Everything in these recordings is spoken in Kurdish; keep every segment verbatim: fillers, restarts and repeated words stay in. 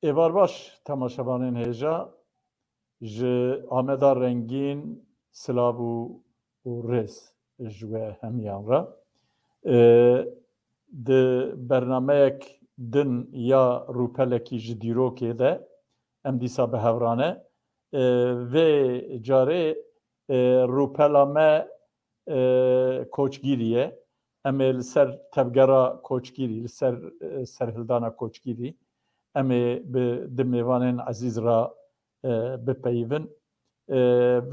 Êvar baş, temaşevanên hêja, ji Ameda Rengîn silav û, û rêz ji we hemiyan re. E, di bernameyek din ya rûpelekî ji dîrokê de em dîsa bi hev re ne. E, vê carê, e, rûpela me, e, koçgîrî ye. Em ê li ser tevgera koçgîrî, li ser, e, serhildana koçgîrî, em ê bi di mêvanên ezîz re, e, bipeyivin. E,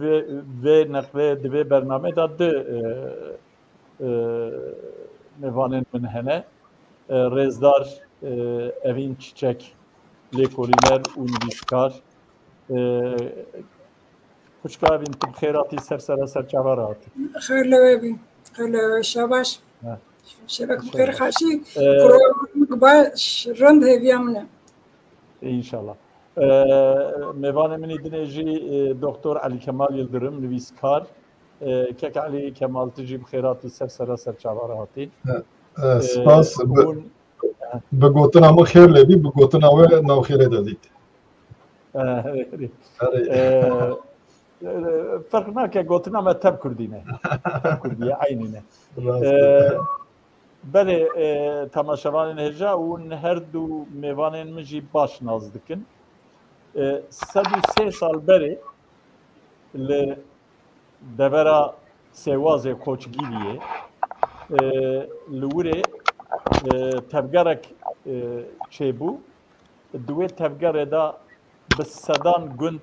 vê, vê neqlê di vê bernamê de du, e, e, mêvanên min hene. E, rêzdar, e, Evîn Çiçek, lêkolîner û nivîskar. E, Xwişka Evîn, tu bi xêr hatî, ser sera ser çava re hatî. Xêr li we bî. Xêr li we, şabaş. Ha. Şevek bi xêr, xaşî. E, Kurbanlik baş, rind hêviya min e. Înşallah. E, mêvanê min î dinê jî, e, Doktor Elî Kemal Yildirim, nivîskar. E, kek Elî Kemal, tu jî bi xêr hatî, ser sera ser çava re hatî. E, e, spas. Bi, hûn bi gotina min xêr lê bî, bi gotina we nav xêrê de dît. E, erê. Erê. E, e, ferq nake, gotina me tev kurdî ne. Tev kurdî ye, eynî ne. Rast e. E, belê, e, temaşevanên hêja û her du mêvanên min jî baş nas dikin. E, sed û sê sal berê li devera Sêwazê Koçgîriyê, e, li wirê, e, tevgerek, e, çêbû. Di wê tevgerê de bi sedan gund,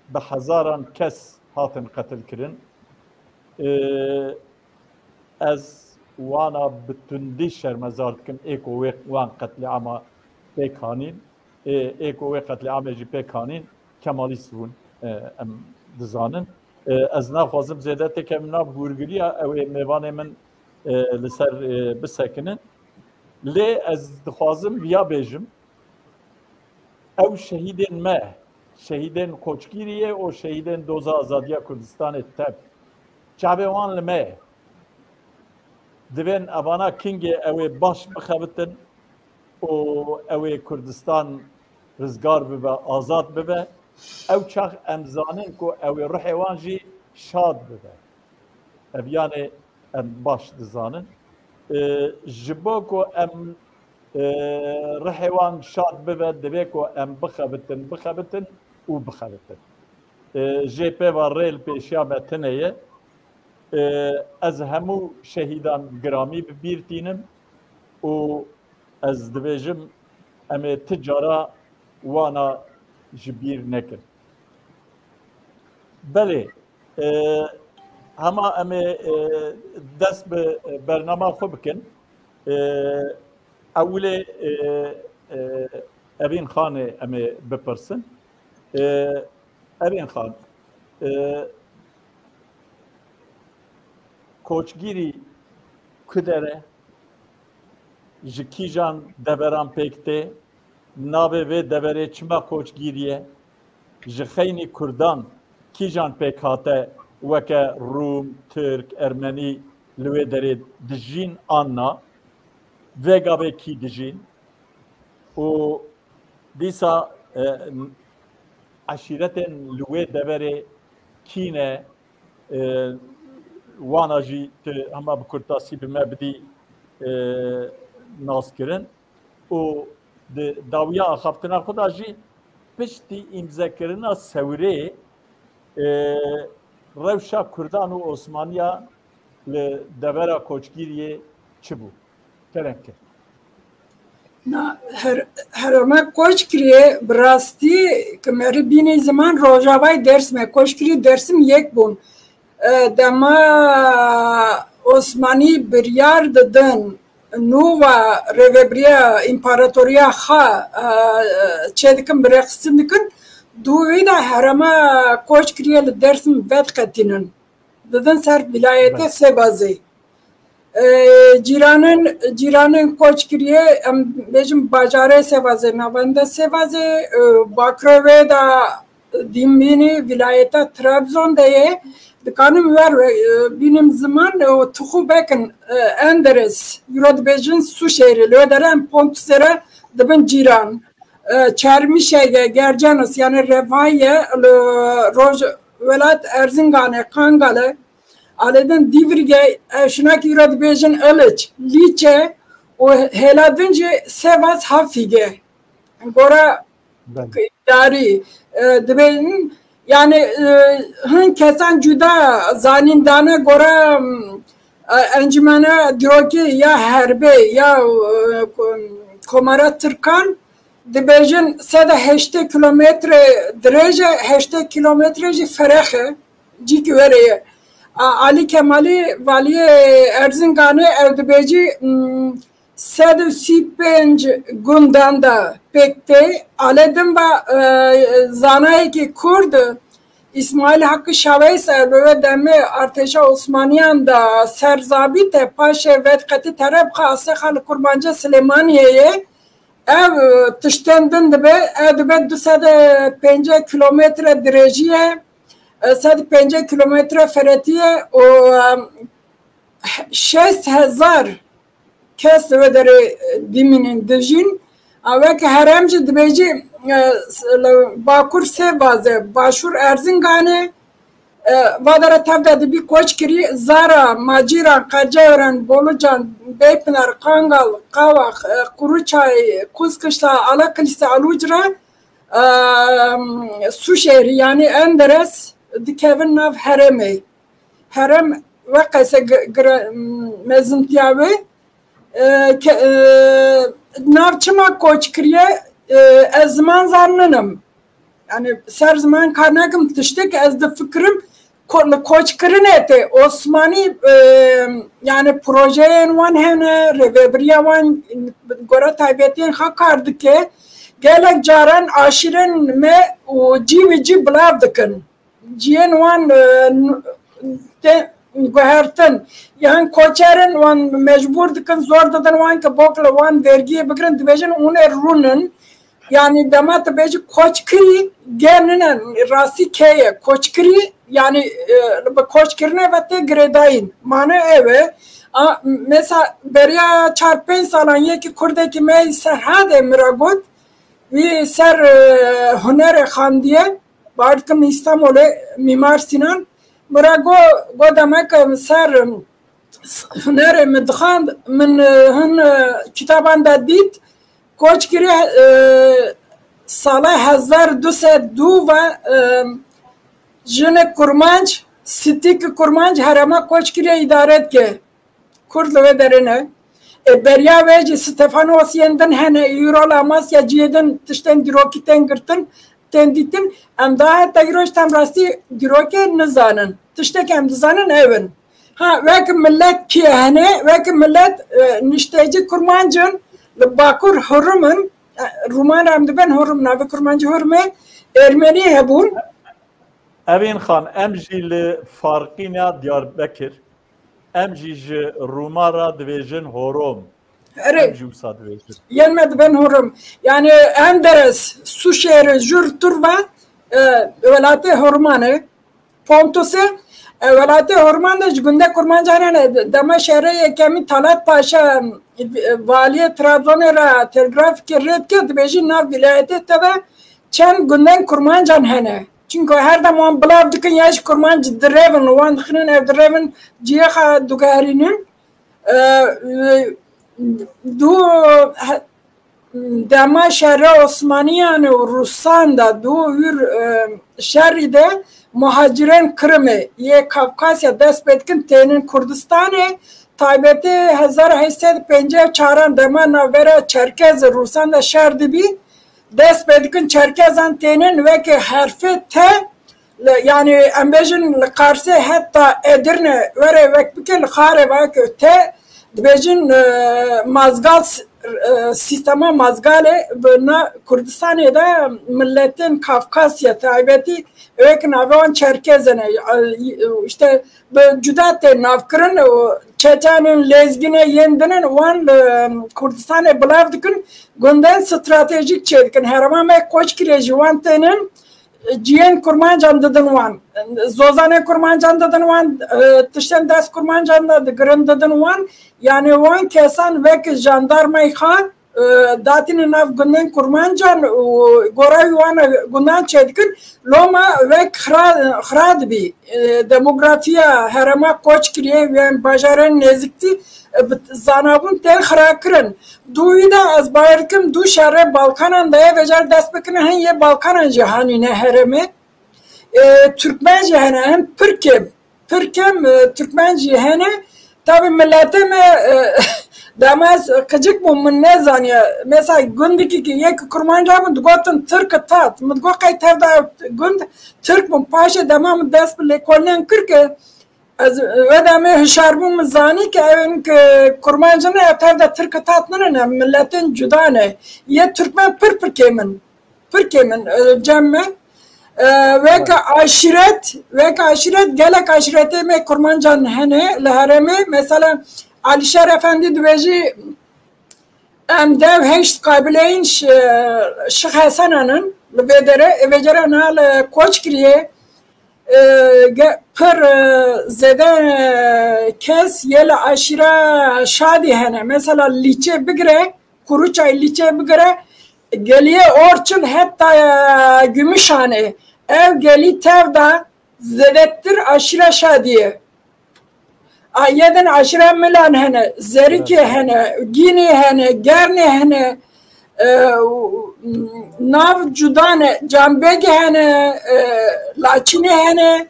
bi hezaran kes hatin qetilkirin. E, ez wana bi tundî şermezar dikim, ê ku wê, wan qetlîama pêk hanîn, ê, ê ku wê qetlîamê jî pêk hanîn, Kemalîst bûn, e, em dizanin. E, ez naxwazim zêde têkevim nav hûrgiliya ew ê mêvanê min, e, li ser, e, bisekinin. Lê ez dixwazim viya bêjim, ew şehîdên me, şehîdên Koçgîriyê û şehîdên Doza Azadiya Kurdistanê tev, çavê wan li me ye. Divên evana kingê ew ê baş bixebitin û ew ê Kurdistan rizgar bibe, azad bibe. Ew çax em zanin ku ew ê ruhê wan jî şad bibe. Ev yanê em baş dizanin. E, ji bo ku em, e, rihê wan şad bibe, divê ku em bixebitin, bixebitin û bixebitin. E, jê pê ve rê li pêşiya me tune ye. E, ez hemû şehîdan giramî bi bîr tînim û ez dibêjim, em ê ti cara wana ji bîr nekin. Belê, e, hema em ê, e, dest bi bernama xwe bikin. E, ewilê, e, e, Evîn Xanê em ê bipirsin. E, Evîn Xan, e, Koçgîrî ku der e? Ji kîjan deveran pêk tê? Navê vê deverê çima Koçgîrî ye? Ji xeynî Kurdan kîjan pêk hate, weke Rûm, Tirk, Ermenî li wê derê dijîn an na? Vê gavê kî dijîn? Û dîsa, e, eşîretên li wê deverê kî ne? E, wana jî tu hema bi kurtasî bi me bidî, e, naskirin. Û di dawiya axaftina xwe de jî piştî îmzekirina sewirê, e, rewşa Kurdan û Osmaniya li devera Koçgîriyê çi bû? Kerem ke. Na, her-, herêma Koçgiriyê bi rastî, ke merî bînî ziman, Rojavayê Dêrsimê, Koçgirî Dêrsim yek bûn. E, dema Osmanî biryar didin, nû va rêvebiriya împaratoriya xwe, e, çêdikin, birêxistin dikin, dû wî de herêma Koçgiriyê li Dêrsim vediqetînin. Didin ser vilayeta Belê. Sêbazê. E, cîranên, cîranên Koçgiriyê, em bêjin bajarê Sêvazê, navenda Sêvazê, e, bakurê wê de Dîmbînî, vilayeta Trabzon de ye. Dikanim wer, e, bînim ziman, e, Tuxu Bekin, e, Enderes, îro dibêjin Suşehirê, li wê derê em Pontusê re dibin cîran. e, Çermişege, Gercanos, yani Revaye, li Roj-, welat Erzinganê, Qangale, alêdin Dîvrige, e, şinakî îro dibêjin Iliç, Lîçe û hêla din jî Sevas Hafîge. Gora Belê. Darî, e, dibêjin, yani, e, hin kesan cuda zanîn dane gora, m, e, encumena dîrokî ya herbê ya, e, ko-, Komara Tirkan dibêjin sed û heştê kilometre dirêj e, heştê kilometre jî fereh e, cîkî were ye. A, Alî Kemalî, valiyê Erzinganê, ew dibêjî, m, sed û sî pênc gundan de pêk tê. Alê din ve, e, zanayekî Kurd, Îsmaîl Hakkı Şaveysel, bi wê demê artêşa Osmaniyan de serzabît e, paşê vediqetî Terebxa, asexa li Kurmanca Silêmaniyê ye. Ev, e, tiştên din dibe, ev dibe du sed û pêncî kilometre dirêjî ye, e, sed û pêncî kilometre feretî ye û, e, şêst hezar kes li wê derê, e, dimînin, dijîn. A, weke herêm jî dibêjî, e, s-, li Bakur Sêvaz e, Başûr Erzingan e, e, va dere tev de dibî koç kirî, Zara, Macîran, Qerceweran, Bolucan, Beypınar, Kangal, Qawax, e, Kuruçay, Kuzkışla, Alakilîse, Alucra, e, Suşehri, yani Enderes dikevin nav herêmê. Herêm weqese gi-, gire-, mezintiya wê, e, ke-, e, nav çima koç kiriye, e, ez ziman zaninim. Yani ser ziman kar nakim, tiştek ez difikirim, ko-, li koçkirinê tê. Osmanî, e, yani projeyên wan hene, rêvebiriya wan gora taybetiyên xwe kar dike. Gelek caran aşîrên me û cî bi cî bilav dikin. Ciyên wan, e, n-, tê guhertin. Yan koçer in, wan mecbûr dikin, zor didin wan ke bok li wan vergiyê bigirin, dibêjin hûn ê rûnin. Yani dema tu bêjî koçkirî, gel nine, rastî kê ye. Koçkirî, yani, e, bi koçkirinê ve tê girêdayîn. Mane ew e. A, mesela beriya çar pênc salan yekî kurdekî me Serhadê min re got, wî ser, e, hunerê xandiye, bawer dikim Îstemolê, Mîmar Sinan. Min re got, got, demek ser, e, hunerê min dixwend, min, e, hin, e, kitaban de dît, koç kirî, e, sala hezar du sed du ve, e, jinik kurmanc, stîk kurmanc herêma koç kirî îdare dike. Kurd li wê derê ne. E, beriya wê jî Stefanos yên din hene, Euro li Amasya cihê din tiştên dîrokî tên girtin, tên dîtin. Em daha heta îro ji tem rastî dîrokê nizanin. Tiştek em dizanin ew in. Ha, wek milet kê hene, wek milet, e, niştecî kurmanc in, li Bakur Hurum in, e, Rûman re em dibin Hurum, navê kurmancî Hurum e, Ermenî hebûn. Evîn Xan, em jî li Farqîna Diyarbekir, em jî ji Rûma re dibêjin Horom. Erê. Em jî wisa dibêjin. Yên me dibin Horom. Yani Enderes, Suşehri, jûr tur ve, e, welatê Horman e. Pontus e, e, welatê Horman de ji gundê kurmancan hene, dema şerê yekemîn Talat Paşa, e, valiyê Trabzonê re telgrafekê rê dike, dibêjî nav vilayetê te de çend gundên kurmancan hene. Çunku her dem wan bilav dikin ya ji kurmanc direvin, wan dixinin ev direvin cihê xwe diguherînin. E, e, du, he, dema şerê Osmaniyan û Rûsan de du wir, e, şerî de muhacirên Kirimê yê Kafkasya dest pê dikin tênin Kurdistanê. Taybetî hezar heşt sed pêncî û çaran dema navbera Çerkez û Rûsan de şer dibî, dest pê dikin Çerkezan tênin weke herfê T, li, yani em bêjin li Qarsê heta Edirne were wek bike li Xarê weke T, dibêjin, e, Mazgal, e, sîstema Mazgalê bi na Kurdistanê de miletên Kafkasya taybetî wek navê wan Çerkez in, e, işte bi cuda tê navkirin û Çeçen in, Lezgin e, yên din in, wan li Kurdistanê bilav dikin, gundên stratejîk çêdikin. Herêma me Koçkirê jî wan tênin, ciyên kurmancan didin wan. Zozanên kurmancan didin wan, tiştên dest kurmancan de digirin didin wan. Yani wan kesan wek jandarmayê xwe e, datîne nav gundên kurmancan û gora wî wan gundan çêdikin, loma wek xira, xira dibî. E, demografiya herêma koç kiriye, yên bajarên nêzîktî, e, bi zanabûn tên xirakirin. Dû wî de ez bawer dikim dû şerê Balkanan de ye, vêcar dest bikine hin yê Balkanan jî hanîne herêmê. E, Türkmen jî hene, hem pir kêm, pir kêm, e, Türkmen jî hene. Tabi miletê me, e, dema ez qicik bûm, min nezaniye. Mesela gundikî ki yek kurmanca min digotin Tirk tat. Min digot qey tev da gund Tirk bûm. Paşê dema min dest bi lêkolînan kir ki ez, e, wê demê hişar bûm, min zanî ki ew ên ki kurmanc ne, ew tev de Tirk tat nine, ne, miletên cuda ne. Yê Türkmen pir pir kêm in. Pir kêm in, e, cem me. E, weke aşîret, weke aşîret, gelek aşîretê me kurmancan hene li herêmê. Mesela Alîşer Efendî dibêjî, em dev heşt qabileyên Ş-, Şix Hesenan in. Li vê derê, ê vê cere niha li Koçgiriyê, e, ge-, pir, e, zêde, e, kes yê li aşîra Şadî hene. Mesela Lîçê bigire, Kuruçay, Lîçê bigire, geliyê Orçil heta, e, Gümüşhane. Ev gelî tev de zêdetir aşîra Şadî ye. A, yê din aşîra Milan hene, Zerikê hene, Gînî hene, Gernê hene, e, û, nav cuda ne, Canbegî hene, e, Laçînê hene.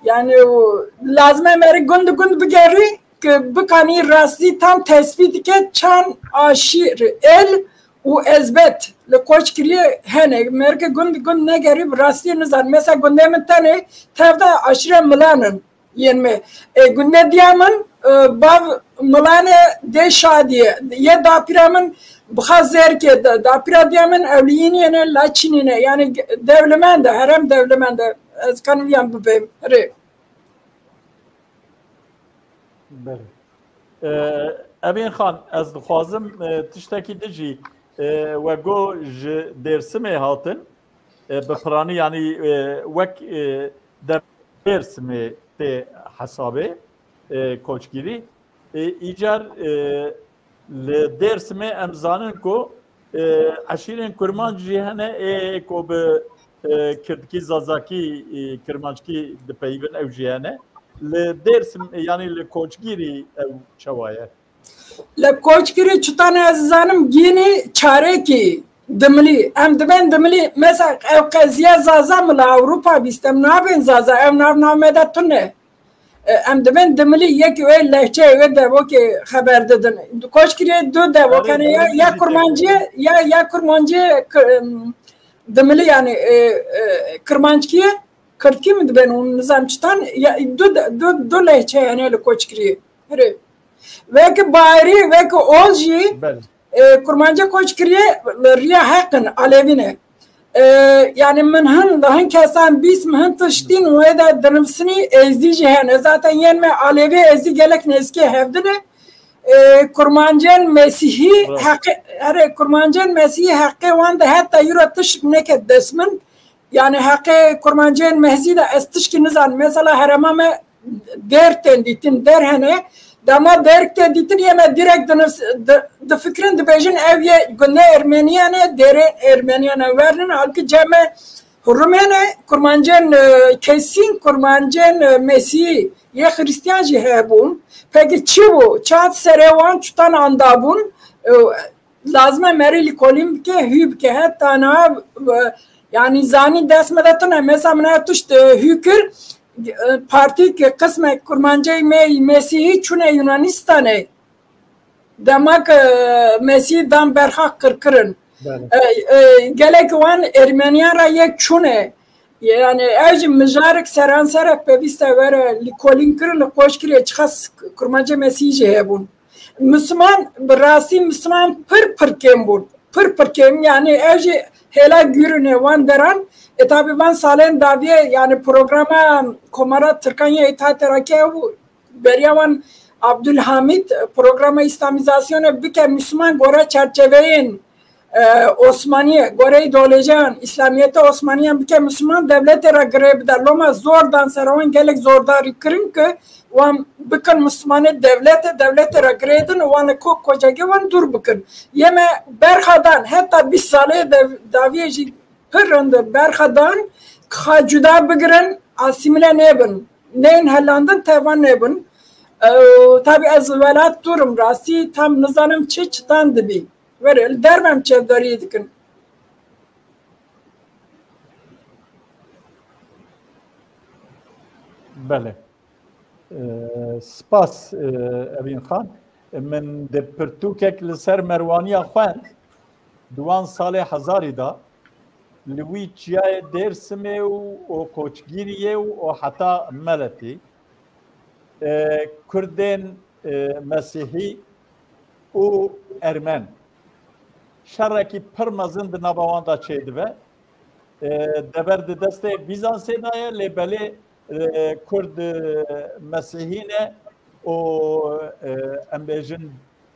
Yani, û lazim e merî gund gund bigerî ki bikanî rastî tam tespît dike çand aşîr, el û ezbet li Koçgiriyê hene. Merke gund gund negerî bi rastî nizan. Mesela gundê min tenê tev de aşîra Milan in yên me. E, gundê diya min, e, bav Milanê dê Şadiyê. Yê dapîra min bixa Zerkê de. Dapîra diya min Ewliyînê ne, Laçînê ne. Yani ge-, dewlemend e, herem dewlemend e. Ez kanim yan bibêm. Rê. Belê. E, Emîn Xan, ez dixwazim, e, tiştekî din jî, e, we got ji Dêrsimê hatin, e, bi piranî, yanî, e, wek, e, dem Dêrsimê tê hesabê, e, koçgirî. E, îcar, e, li Dêrsimê em zanin ku, e, eşîrên kurmanc jî hene, ê ku bi, e, kirdkî, zazakî, e, kirmanckî dipeyivin, ew jî hene. Li Dêrsim, yanî li Koçgirî ew çawa ye? Li Koçgirî çitan ez zanim gînî çarekî dimilî. Em dibên dimilî, mesela ev qeziya Zaza min li Ewropa bîst, em nabên Zaza, ev nav nav me de tune. E, em dibên dimilî yek wê lehçeyê wê devokê xeber didin. Koçgiriyê du devok hene, ya, ya kurmancî, ya, ya kurmancî, em, dimilî yani, e, e, kirmanckî, kirdkî min dibên û nizam çitan, ya, du de-, du, du lehçe hene li Koçgiriyê. Hiri. Weke Bayrî, weke Ol jî, Belê. E, kurmanca koç kiriye, riya heq in, alevî ne. E, yani min hin, hin kesan bîst min hin tiştîn wê de dinivsinî êzdî jî hene. Zaten yên me alevî êzdî gelek nêzikê hevdin e. E, kurmancên mesîhî Bravo. Heqê, erê, kurmancên mesîhî heqê wan de heta îro tişt neket dest min. Yani heqê kurmancên mehzî de ez tişkî nizanim. Mesela herema me dêr tên dîtin, dêr hene. Dema dêr tê dîtin yê me direkt dinivs-, di-, difikirin, dibêjin ev yê gundê Ermeniyan e, dêrê Ermeniyan e wernin, halkî cem me Rumên e, kurmancên, e, kesîn, kurmancên, e, mesîhî, yê Xristiyan jî hebûn. Pekî çi bû? Çat serê wan çutan andabûn? E, lazim e merî lîkolîn bike, hû bike. Heta niha, e, yani zanî dest me de tune. Mesela min ev tişt, e, hû kir, e, partî ki qismek kurmancey me Mesîhî çûne Yunanistanê. Dema ki, e, Mesîhî dan berxa qirkirin. Belê. E, e, gelek wan Ermeniyan ra yek çûne. Yani ev jî mijarek seranser e, pêwîst e were lîkolîn kirin, li Qoşkirê çiqas kurmancê Mesîhî jî hebûn. Misliman, bi rastî Misliman pir pir kêm bûn. Pir pir kêm, yani ev jî hêla gurine wan deran. E, tabi van salên daviye, yani programa Komara Tirkan ya Îttihat Terakî ew beriya wan Abdulhamid programa îslamîzasyonê bike Misliman gore çerçeveyên e, Osmaniyê, goreyê îdeolojiyan, Îslamiyetê Osmaniyan bike Misliman, dewletê re girê bide. Loma zor dan ser wan, gelek zordarî kirin ki wan bikin Mislimanê dewletê, dewletê re girê din û wan li ko-, kocegê wan dûr bikin. Yê me berxa dan, heta bîst salê de-, dawiyê jî pir rind berxa dan, xa cuda bigirin, asîmîle nêbin, nên helandin, tevan nêbin. Ew, tabî ez welat dûr im, rastî tam nizanim çi çitan dibî. Were, li derve em çavdariyê dikin. Belê. Ee, spas, e, Evîn Xan. Min di pirtûkek li ser Merwaniya xwend, di wan salê hezarî de, li wî çiyayê Dêrsimê û, û Koçgîriyê û, û heta Meletî, e, Kurdên, e, Mesîhî û Ermen. Şerekî pir mezin di nava wan de çêdibe. E, dever di destê Bîzansê de ye, lê belê, e, Kurd, e, Mesîhî ne û, e, em bêjin,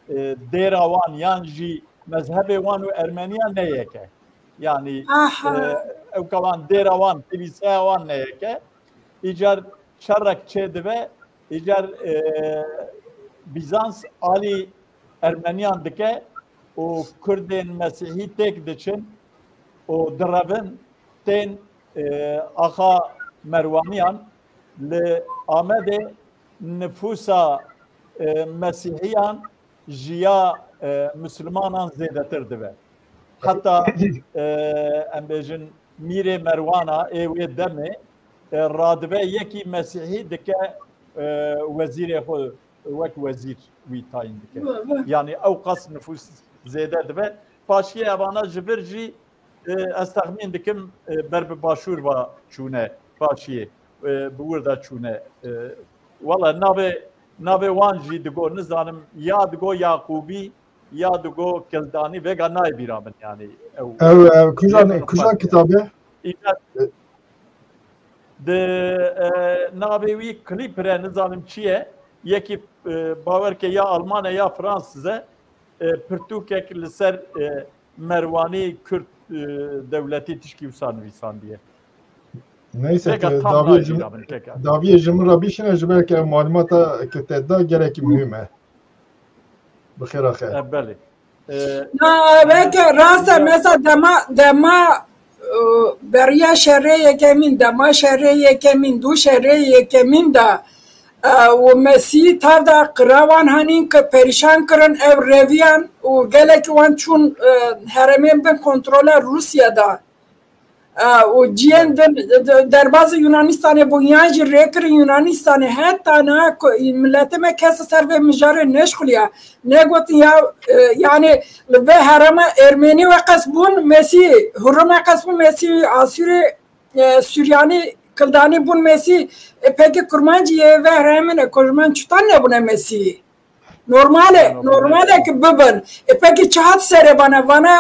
e, dêra wan yan jî mezhebê wan û Ermeniya ne yek e. Yanî, Aha. e, ewka wan dêra wan, kilîseya wan ne yek e. Îcar şerek çêdibe, îcar, e, Bîzans alî Ermeniyan dike û Kurdên Mesîhî têk diçin û direvin tên, e, axa Merwaniyan. Li Amedê nifûsa, e, Mesîhiyan ji ya, e, Mislimanan zêdetir dibe. Heta, e, em bêjin Mîrê Merwana ê wê demê, e, radibe yekî Mesîhî dike, e, wezîrê xwe, wek wezîr wî tayîn dike. Yanî ew qas nifûs zêde dibe. Paşiyê evana ji vir jî, e, ez texmîn dikim, e, ber bi başûr va çûne, paşiyê, e, bi wir de çûne. E, wala navê, navê wan jî digo, nizanim, ya digo Yaqûbî, ya digo Kildanî, vêga nayê bîra min, yanî ew. Ew, ew, kujan, kujan kitabê? Di, e, navê wî klîp re, nizanim çi ye, yekî, e, bawer ke ya Alman e ya Fransiz e, e, pirtûkek li ser, e, Merwanî Kurd, e, dewletî tişkî wisa nivîsandiye. Neyse, daviyê ji min re bişîne, ji ber ke malûmata ke te da gerekî muhîm e. Bi xêra xe. E, belê. Na, belke rast e, mesela dema, dema, e, beriya şerê yekemîn, dema şerê yekemîn, du şerê yekemîn de, e, û Mesî tav da qirawan hanîn ke perîşan kirin ev reviyan û gelek wan çûn, e, heremên bin kontrola Rûsya da. E, û ciyên din, de-, derbazî Yunanistanê bûn, yan jî rêkirin Yunanistanê, heta niha ku-, miletê me kes li ser vê mijarê neşixuliya. Negotin ya, e, yanî li vê herêma Ermenî weqes bûn, Mesî, Hurum weqes bûn, Mesî, Asûrê, e, Suryanî, Kildanî bûn Mesî. E, pekî Kurmancî yê vê herêmê ne, Kurmanc çutan nebûne Mesî? Normal e, normal e ki bibin. E, peki çi hat serê vana? Vana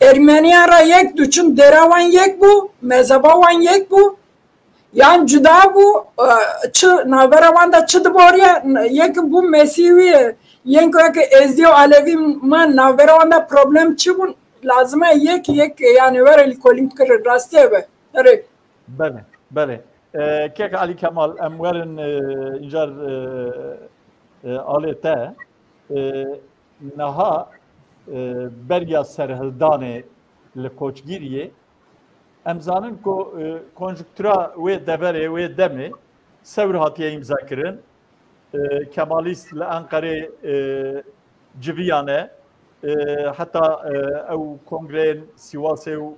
Ermeniyan ra yek diçin, dêra wan yek bû, mezheba wan yek bû, yan cuda bû, e, çi navbera wan de çi diboriye, yek bû Mesîwî, yên ku yek Êzdî û Alevî man, navbera wan de problem çi bûn? Lazim e yek, yek, yani were lîkolîn kirin, rastî be. Erê. Belê, belê. E, Kek Elî Kemal, em werin, e, încar, e, e, alê te. E, niha, e, beriya serhildanê li Koçgiriyê, em zanin ku, e, konjuktura wê deverê, wê demê sewr hatiye îmzakirin. E, Kemalîst li Enqerê, e, civiyane. E, heta, e, ew kongreyên Sîwasê û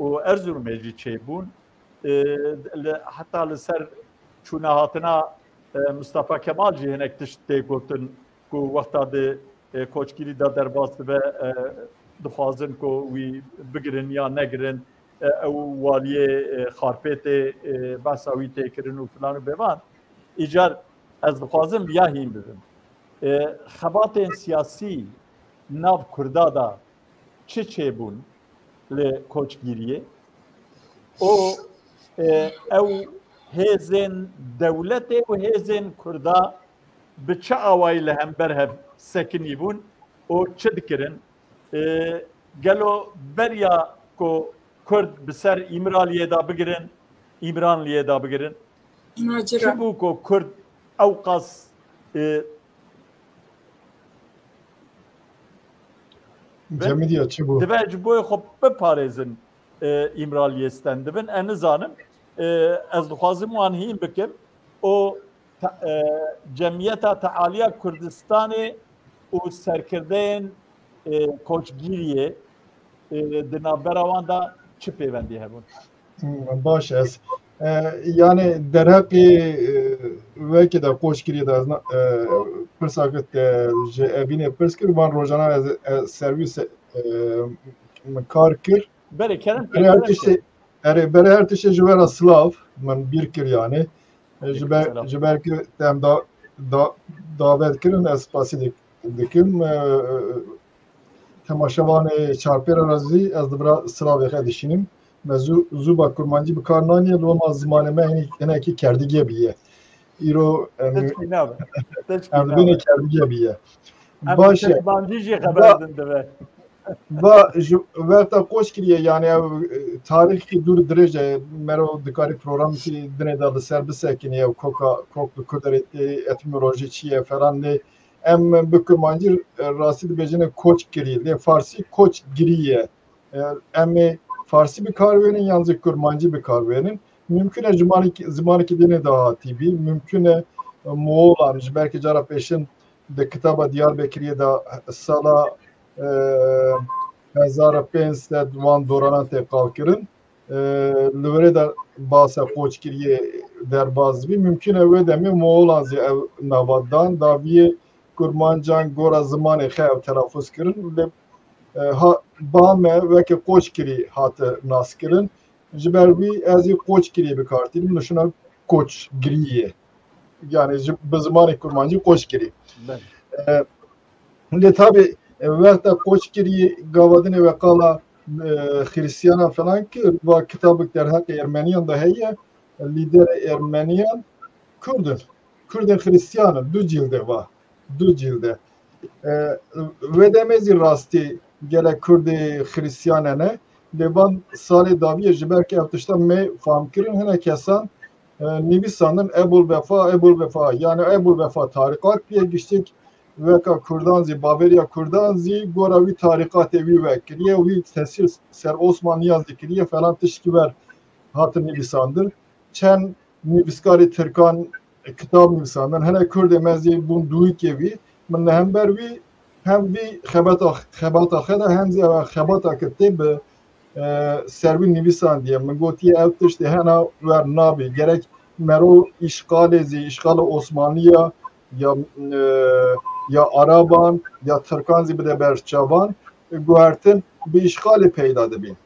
û Erzurumê jî çêbûn. E, li, heta li ser çûnehatina, e, Mustafa Kemal jî hinek tişt tê gotin ku wexta di, e, koçgirî de derbas dibe, e, dixwazin ku wî bigirin ya negirin, e, ew waliyê, e, Xarpêtê, e, behsa wî tê kirin û filan û bevan. Îcar ez dixwazim ya hîn bibim. E, xebatên siyasî nav Kurda de çi çêbûn li Koçgiriyê û, e, ew hêzên dewletê û hêzên Kurda bi çi awayî li hember hev sekinî bûn û çi dikirin? E, Gelo beriya ku Kurd bi ser Îmraliyê de bigirin, Îmranliyê de bigirin, çi bû ku Kurd ew qas, e, Cemîdiya çi bû? Divê ji bo xwe biparêzin, e, Îmraliyê stendibin. Ez nizanim. E, ez dixwazim wan hîn bikim. O te-, e, Cemiyeta Tealiya Kurdistanê û serkirdeyên, e, koçgiriyê, e, di navbera wan de çi pêvendî hebûn? Hmm, baş ez. E, yani derheqê, e, wekî de koçgiriyê de ez na-, e, pirsa kir te ji Evînê pirs kir, van rojana ez, ez servîs, e, min kar kir. Berê kerem Berê her tiştê, erê, berê her tiştê ji we re silav, min bîr kir yani. E, ji ber, ji ber ki te em da, da, davet kirin, ez spasî dik-, dikim. E, temaşevanê Çarpêra re zî ez di vira silavê xwe dişînim. Me zû, zûba kurmancî bi kar naniye, loma zimanê me hinekî kerdigê biye. Îro em, Tişkî nabe. Tişkî em nabe. Dibêne kerdigê biye. Em Baş e. Kurmancî jî xeber din dibe. Va ji wexta koç kiriye, yani ev, e, tarîxî dûr dirêj e, mero dikarî programekî dinê de li ser bisekinî, ev koka, kok li Kurd re tê, etimolojî çi ye falan lê em bi kurmancî, e, rastî dibêjine koç kirî, lê farsî koç girî ye. E, em ê farsî bi kar wênin yan zî kurmancî bi kar wênin. Mümkün e zimanekî, zimanekî dinê de hatî bî. Mümkün e, e, Moğolan, ji belkî cara pêşin di kitaba Diyarbekiriyê de sala, e, hezar û pênc sed wan doranan tê qalkirin. E, li wirê de basa Qoçkiriyê derbas bî. Mümkün e wê demê Moğolan zî ev nava dan, daviyê Kurmancan gora zimanê xwe ev telafuz kirin. Lê, e, ha, ba me weke Qoçkirî hate naskirin. Ji ber wî ez ê Qoçkirî bi kar tînim, nişina Koçgiriyê. Yani ji, bi zimanê kurmancî Qoçkirî. Belê. E, lê tabî, e, wexta Qoçkirî gava dinê we qala, e, Xirîstiyana falan kir, va kitabek derheqê Ermeniyan de heye, lîderê Ermeniyan Kurd in. Kurdên Xirîstiyan in, du cîlde va. Du cîlde. E, wê demê zî rastî gelek Kurdê Xirîstiyan hene. Lê van salê dawiyê ji ber ku ev tişta me fam kirin, hinek kesan, e, nivîsandin Ebul Vefa, Ebul Vefa. Yani Ebul Vefa tarîqat bûye, giştik weka Kurdan zî, baveriya Kurdan zî gora wî tarîqatê wî vekiriye, wî tesîr ser Osmanliyan zî kiriye falan tiştkî ver hatin nivîsandin. Çend nivîskarê Tirkan kitab nivîsandin. Hinek Kurdê me zî bûn dûyikê wî. Min li hember wî hem vî xebata, xebata xwe de hem zî ev xebata ke tê bi, e, ser wî nivîsandiye. Min gotiye ev tiştê hena wer nabê. Gerek mero îşxalê zî, îşxala Osmanliya ya, e, ya Araban, ya Tirkan zî bide ber çavan, guhertin bi îşxalê peyda dibî.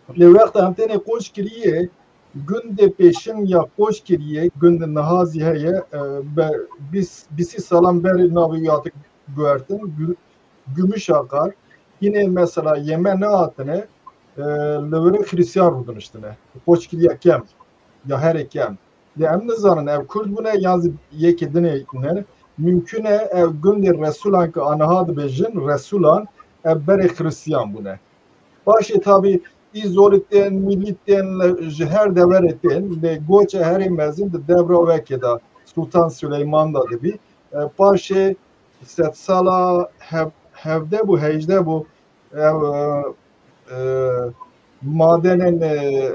Lê wexta em têne Qoçkiriyê, gundê pêşin ya Qoçkiriyê, gund niha zî heye, e, be-, bîst, bîst salan berê navê wî hate guhertin, Gü-, Gümüşakar. Yine mesela yeme nehatine, e, li wirê Xirîstiyan rûdiniştine. Qoçkiriya kem, ya herê kem. Lê em nizanin ev Kurd bûne yan zî yekê dinê ne. Mümkün e ev gundê Resûlan ke aniha dibêjin, Resûlan, ev berê Xirîstiyan bûne. Paşê tabî Îzolî tên, Mîlî tên, ji her deverê tên, lê goça herê mezin di devra wekê de, Sultan Süleyman de dibî. E, paşê sedsala hev-, hevde bû, hejde bû, ev, e, e, madenên, e,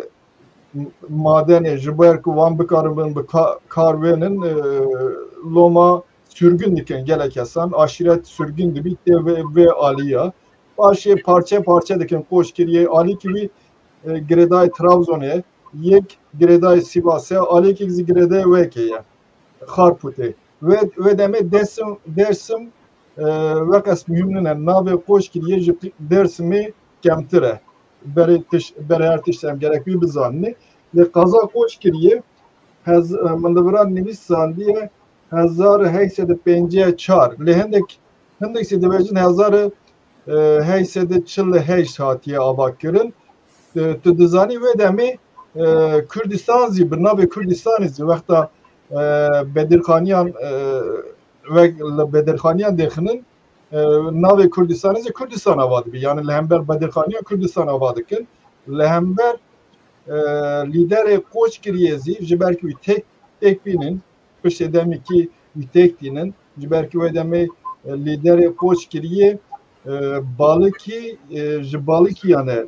madenê ji ber ku wan bikaribin bi ka-, kar wênin, e, loma sürgün dikin gelek kesan. Aşîret sürgün dibî tê vê, vê aliya. Paşê parçe parçe dikin Qoçkiriyê. Alîkî wî, e, girêdayê Trabzonê, yek girêdayê Sivasê, alîkî zî girêdayê wekê ye. Xarpûtê. Wê, wê demê Dersim, Dersim, e, weqas muhîm nîne. Navê Qoçkiriyê ji Dersimê kemtir e. Berê tiş-, berê her tişt em gerek wî bizanînê. Lê qeza Qoçkiriyê hez-, e, min li vira nivîsandiye hezar û heşt sed û pêncî û çar. Lê hindek, hindek zî dibêjin hezar û, e, heşt sed û çil û heşt hatiye avakirin. E, tu dizanî wê demê, e, Kurdistan zî, bi navê Kurdistanê zî wexta, e, Bedirxaniyan, e, wek li Bedirxaniyan dêxinin, e, navê Kurdistanê jî Kurdistan ava dibî. Yani li hember Bedirxaniya Kurdistan ava dikin. Li hember, e, lîderê Koçgiriyê zî ji ber ku wî têk, têk bînin, piştê demekî wî têk tînin. Ji ber ku wê demê, e, lîderê Koçgiriyê, e, Balikî, e, ji Balikî yani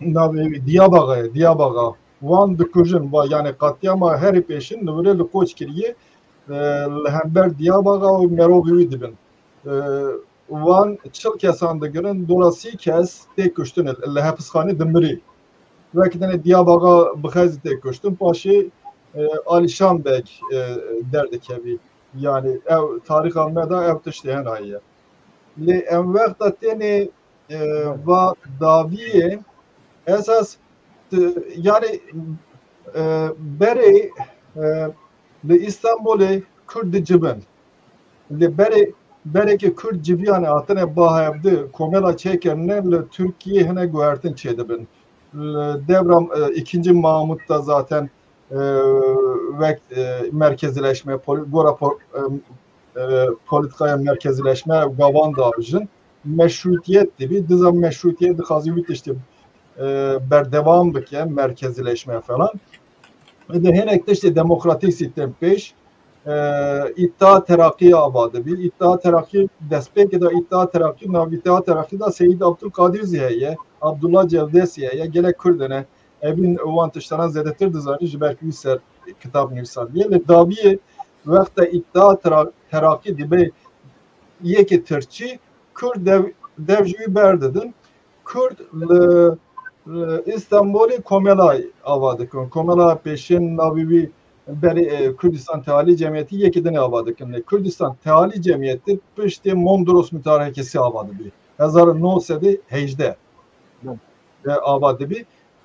navê wî Diyabaxa ye, Diyabaxa. Wan dikujin, va, yani katliama herî pêşin li virê li Koçgiriyê, e, li hember Diyabaxa û merovî wî dibin. E, wan çil kesan digirin, dora sî kes tê kuştin li hepisxanê dimirî. Wek dene Diyabaxa bi xezî tê kuştin, paşê, e, Alîşan Beg, e, derdikevî. Yani ev tarîxa me de ev tiştê hene heye. Lê em wexta tenê, e, va dawiyê esas t-, yani, e, berê, e, li Îstanbulê Kurd dicibin. Li berê, bereke Kurd civiyane hatine ba hevdi komela çêkirine li Tirkiyê hine guhertin çêdibin. Li devra, e, ikinci Mahmut da zaten, e, wek, e, merkezileşme, poli-, gora po-, e, e, politikaya merkezileşme ev gavan davijin. Meşrutiyet dibî, diza meşrutiyet dixwazi wî tiştê, e, berdewam bike, merkezileşme falan. Di hinek tiştê demokratîk sî tên pêş, e, Îttihat Terakî ava dibî. Îttihat Terakî destpêkê de Îttihat Terakî, nav Îttihat Terakî de Seyîd Abdulkadir zî heye, Abdullah Cevdesî heye, gelek Kurd hene. Evîn wan tiştana zêdetir dizanî, ji ber ku wî ser kitab nivîsandiye. Li dawiyê wexta Îttihat Tera-, Terakî dibe yekê Tirkçî, Kurd dev, dev ji wî berdidin. Kurd li, li Îstanbulê komela ava dikin. Komela pêşên navê wî berê, e, Kurdistan Tealî Cemiyetî yekê dinê ava dikin. Lê Kurdistan Tealî Cemiyetî piştê Mondros Mutarekesi ava dibî. Hezar û neh sed û hejdeh, e, ava dibî.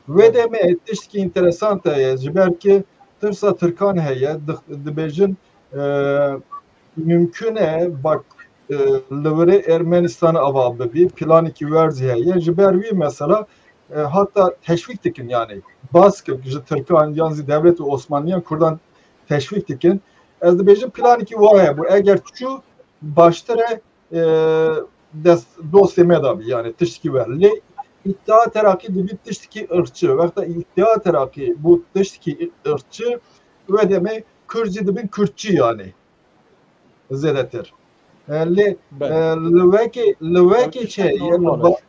Wê demê tiştekî înteresan heye, ji ber ki tirsa Tirkan heye, di-, dibêjin, e, mümkün e, bak, e, li virê Ermenistan ava bibî, planekî werzî heye. Ji ber wî mesela, e, hatta teşvîk dikin yani. Baskı ji Tirkan yan zî dewletê Osmanliyan Kurdan teşvîk dikin. Ez dibêjim planekî wa heye bû. Eger çû baştir e, e, dest, dostê me de bî, yani tiştekî we. Lê Îttihat Terakî dibî tiştekî irqçî. Wexta Îttihat Terakî bû tiştekî irqçî, wê demê Kurd jî dibin Kurdçî yani. Zêdetir. E, lê, e, li wekê, li wekê çi heye, li ba-,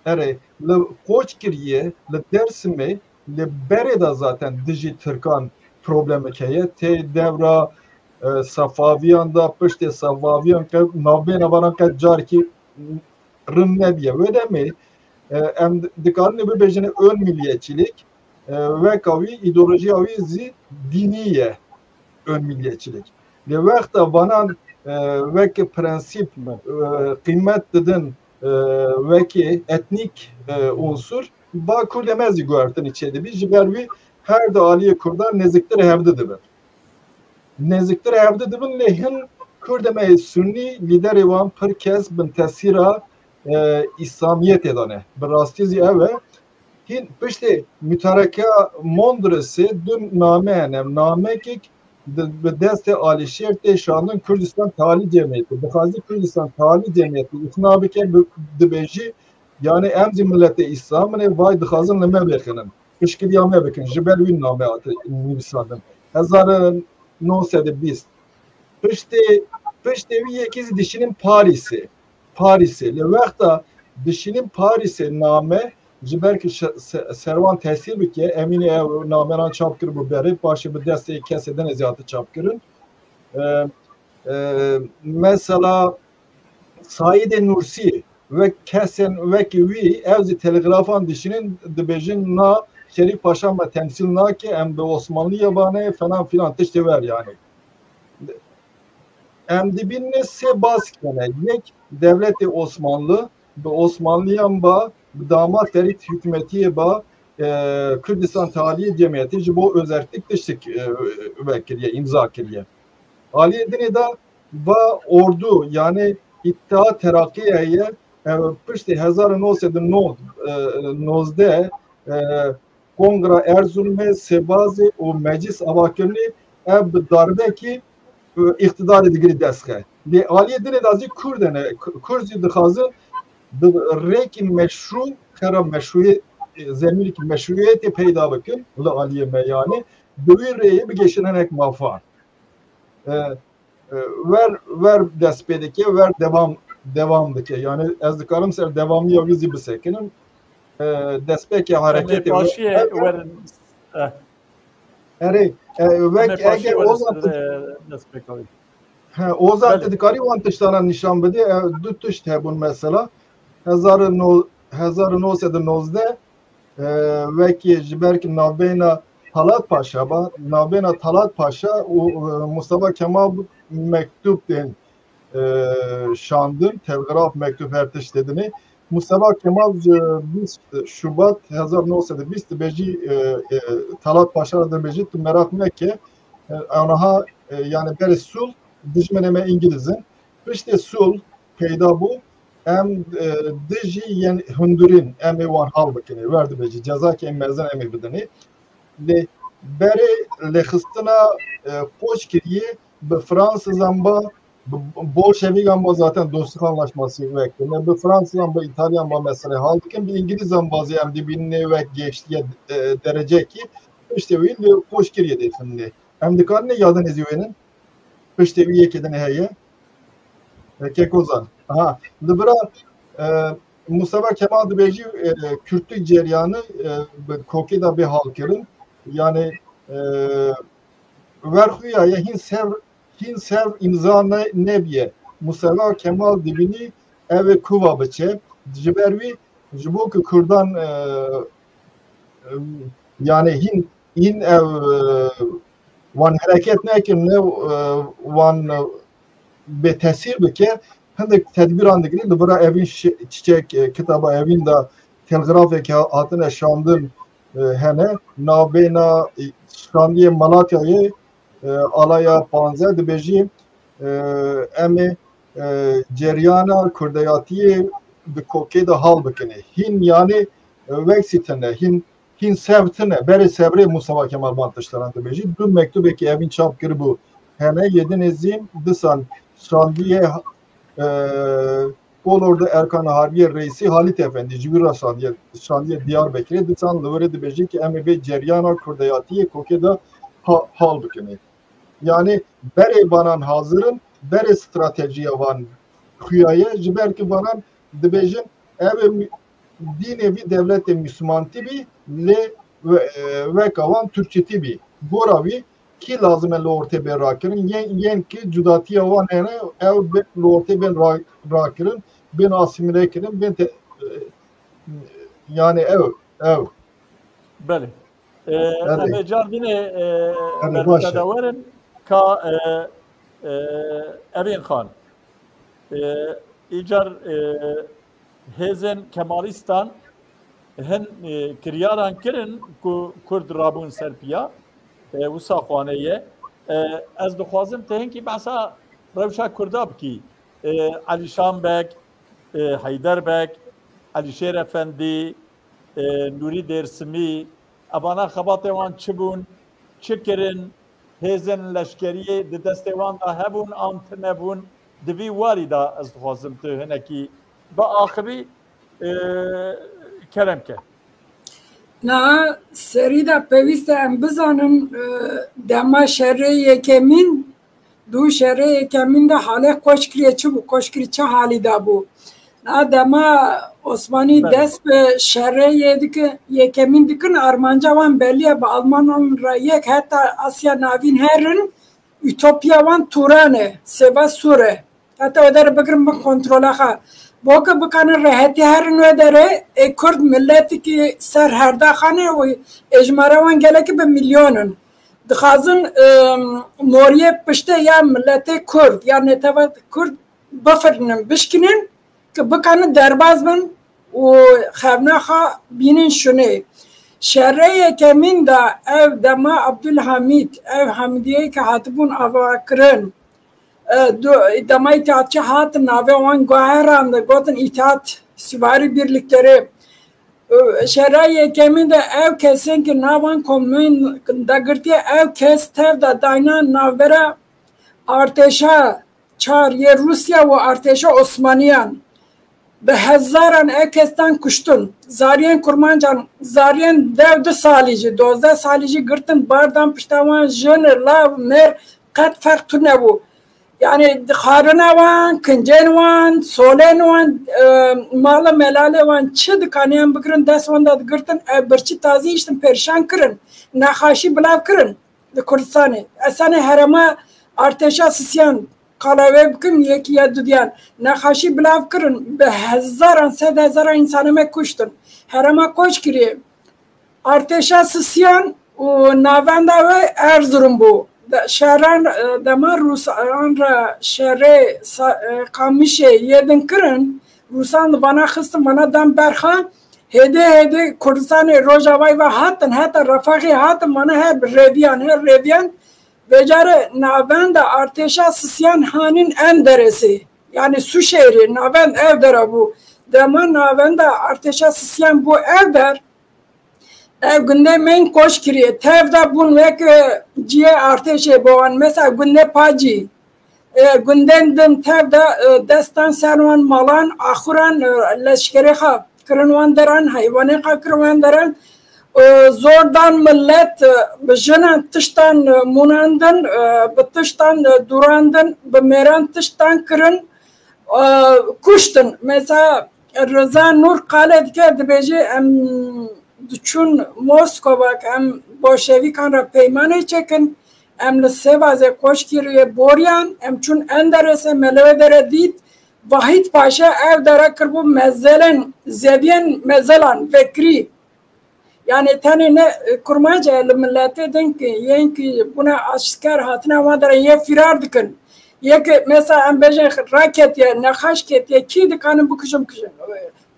erê, li Koçgiriyê, li Dêrsimê, li berê de zaten dijî Tirkan problemek heye. Tê devra, e, Sefaviyan de, piştê Sefaviyan qet navbêna vanan qet carekî rind nebiye. Wê demê, e, em dikarin bibêjin ön milliyetçilik, e, weka wî, îdeolojiya wî zî dînî ye, ön milliyetçilik. Lê wexta vanan, e, wek prensîp, e, qîmet didin, e, wekî etnîk, e, unsur, ba Kurdê me zî guhertinî çêdibî. Ji ber wî her du aliyê Kurdan nêziktir hevdi dibin. Nêziktir hevdi dibin, lê hin Kurdê me yê Sunnî, lîderê wan pir kes bin tesîra, e, Îslamiyetê de ne. Bi rastî zî ew e. Hîn piştê Mutarekeya Mondrosê du name hene. Namekek di, bi destê Alîşêr tê şandin Kurdistan Tealî Cemiyeti. Dixwazî Kurdistan Tealî Cemiyeti îqna bike, bi, dibêjî, yani em zî miletê Îslam in ê, vay dixwazin li me bêxinin. Piştgiriya me bikin. Ji ber wî name hate nivîsandin. Hezar û neh sed û bîst. Piştê, piştê wî yekî zî dişînin Parîsê. Parîsê. Li wexta dişînin Parîsê name, ji ber ku şe-, se-, ser wan tesîr bike, Emînê ew nameran çap kiribû berê, paşê bi destê kesê din zî hate çap kirin. E, e, mesela Saîdê Nûrsî, wek kesên wekî wî, ew zî telegrafan dişînin, dibêjin, na, Şerîf Paşa me temsîl nake, em bi Osmanlî ye vane, falan filan tiştê wer yani. Em dibînin sê baskê ne. Yek dewletê Osmanlı, bi Osmanliyan ba, bi damat Ferîd hikûmetiyê ba, e, Kurdistan Tealî Cemiyeti ji bo özerklik tiştek, e, vekiriye, îmza kiriye. Aliyê dinê de va ordu, yani Îttihat Terakî heye, e, piştî hezar û neh sed û nod, e, nozdeh, e, Kongra Erzurumê, Sêbazê û Meclis avakirinê, ev bi darbekî îqtidarê digirî destxe. Lê aliyê dinê de zî Kurd hene. Kurd zî dixwazin bi rêkî meşrû, xera meşrûyê, zemînekî meşrûyetê peyda bikin li aliyê me, yanî bi wî rêyê bigêşin hinek mafan. E, e, wer, wer dest pê dike, wer devam, devam dike. Yanî ez dikarim ser devamiya wî zî bisekinim. E, destpêkê Em ê hareketê başiyê wer werin. Eh. Erê, e, wek Em ê başiyê eger werin Ozan ser, e, destpêka wî. He, Ozan, Belê. Te dikarî wan tiştana nîşan bidî? E, du tişt hebûn mesela. Hezar no-, hezar û neh sed û nozdeh, e, wekî ji ber ki navbeyna Talat Paşa ba, navbeyna Talat Paşa û, e, Mustafa Kemal mektûb tên, e, şandin, telgraf, mektûb, her tiştê dinê. Mustafa Kemal ji bîst Şubat hezar neh sed û bîst dibêjî, e, e, Talat Paşa re dibêjî, tu meraq neke, e, anaha, e, yani berê sulh dijminê me Îngiliz in. Piştê sulh peyda bû, em, e, dijî yên hundirîn, em ê wan hal bikinê. Wer dibêjî, cezakê mezin em ê bidinê. Lê berê lêxistina, e, Qoçgiriyê bi Fransizan ba, bi Bolşevîkan ba zaten dostluk anlaşması wek kirine. Bi Fransizan, bi Îtalyan ba meselê hal dikin. Bi Îngilîzan ba zî em dibînê wek gêştiye, e, derecekî. Piştê wî li Qoçgiriyê dê finê. Em dikarin yadinê zî wênin? Piştê wî yekê din heye. E, Kek Ozan. Aha. Li vira, e, Mustafa Kemal dibêjî, e, Kürtlük ceryanı, e, bi kokê de bê hal kirin. Yani, e, wer xuya ye hîn sev, hîn sev îmza ne, nebiye. Mustafa Kemal dibînî ev ê kuva biçe. Ji ber wî, ji bo ku Kurdan, e, e, yani hîn, hîn ev, e, wan hereket nekin, ne, e, wan, e, bê tesîr bike, hindek tedbîran digire. Li vira Evîn Şi-, Çiçek, e, kitaba Evîn de telgrafeke hatine şandin, e, hene. Navbêna, e, şandiyê Malatyayê, e, alaya panzdeh dibêjî, e, em ê, e, ceryana kurdeyatiyê bi kokê de hal bikinê. Hîn yani, e, weksî tine, hîn hîn sev tine, berê sevrê Mustafa Kemal van tişteran dibêjî. Du mektubekî Evîn çap kiribû hene, yê dinê zî disan şandiyê, e, Kolordu Erkan Harbiye Reisi Halit Efendi, ji wî re şandiye, şandiye Diyarbekirê, disan li wirê dibêjî ki em ê vê ceryana kurdeyatiyê kokê de ha-, hal bikinê. Yani berê vanan hazir in, berê stratejiya van xuya ye, ji ber ki vanan dibêjin, ev ê mi-, dînê vî dewletê Müslümantî bî, lê we-, e, weka wan Türkçetî bî. Gora wî kî lazim e li ortê bên rakirin, yên, yên ki cudatiya wan hene, ew bên li ortê bên ra-, rakirin, bên asîmîle kirin, bên te-, e, yani ew, ew. Belê. E, Belê. Em ê car dînê, e, Belê, ber baş e. Te de werin ka, e, e, Evîn Xan. E, îcar, e, hêzên Kemalîstan hin, e, kiryaran kirin ku Kurd rabûn ser piya, e, wisa xwane ye. E, ez dixwazim te hinkî behsa rewşa Kurda bikî. E, Elîşan Beg, e, Heyder Beg, Elîşêr Efendî, e, Nûrî Dêrsimî, evana xebatê wan çi bûn, çi kirin, hêzên leşkeriyê di destê wan de hebûn an tune bûn, di vî warî de ez dixwazim tu hinekî biaxivî, e, kerem ke. Na serî de pêwîst e em bizanin, e, dema şerê yekemîn, Dû şerê yekemîn de halê Qoçgiriyê çi bû? Qoçgirî çi halî de bû? Na dema Osmanî Belê. Dest bi şerê yê dike-, yekemîn dikin, armanca wan belî ye, bi Almanan re yek heta Asya Navîn herin, Ütopya wan Turan e, Sêva Sûr e. Heta wê derê bigirin bin kontrola xwe. Bo ke bikanin rehetî herin wê derê, ê Kurd miletikî ser herdaxan e û êjmara wan gelekî bi milyon in. Dixwazin, em, moriyê piştê ya miletê Kurd, ya netewê Kurd bifirinin, bişkinin, ki bikanin derbas bin û xevna xwe bînin şûnê. Şerê yekemîn de ev dema Abdulhamîd, ev Hamidiyê ke hatibûn avakirin, e, du-, dema îtihatçî hatin navê wan guheran de gotin îtihat süvari birlikleri. Şera yekemîn de ew kesên ki navan komûn dagirtiye, ew kes tev de dayna navbera artêşa çar yê Rûsya û artêşa Osmaniyan bi hezaran ev kes tên kuştin. Zariyên kurmancan, zariyên dew du salî jî, dozdeh salî jî girtin, bardan pişta wan, jin, lav, mêr, qet ferq tune bû. Yani xarina wan, kincên wan, solên wan, e, mala melalê wan çi dikaniyan bikirin, dest wan de digirtin, ev birçî tazî hiştin, perişan kirin, nexaşî bilav kirin li Kurdistanê. Esanê herema artêşa sisiyan, qala wê bikim, yekî ya dudiyan, nexaşî bilav kirin, bi hezaran, sed hezaran însanê me kuştin. Herema koç kiriye. Artêşa sisiyan û navenda wê Erzurum bû. De-, şeran, e, dema Rûsan re şerê sa-, e, Qamişê yê din kirin, Rûsan li vana xistin, vana dan berxan, hêdî hêdî Kurdistanê Rojavayê ve hatin, heta Refahê hatin, vana her bi rêviyan, her rêviyan. Vêcarê navenda artêşa sisiyan hanîn Enderesê, yani Suşêrê, navend ev dera bû. Dema navenda artêşa sisiyan bû ev der, ev gundê me yên koç kiriye. Tev de bûn wek, e, cihê artêşê bo wan. Mesela gundê Pacî, e, gundên din tev de, e, dest dan ser wan malan, axuran, e, leşkerê xwe kirin wan deran, heywanê xwe kirin wan deran. E, zor dan millet, e, bi jinan tiştan, e, mûnandin, e, bi tiştan, e, dûrandin, bi mêran tiştan kirin, e, kuştin. Mesela Riza Nur qale dike, dibêje, em diçûn Moskova, em bolşevîkan re peymanê çêkin, em li Sêvazê koçkiriyê boriyan, em çûn Enderesê, me li wê dere dît, Vahît Paşa ev dere kiribû mezelên, zeviyên mezelan, vekirî. Yani tenê ne, e, kurmanc e, li miletê din ki, yên ki bûne aşker hatine wan dere yê firar dikin. Yê ki mesela em bêjin raketiye, nexaş ketiye, kî dikanin bikujin, bikujin.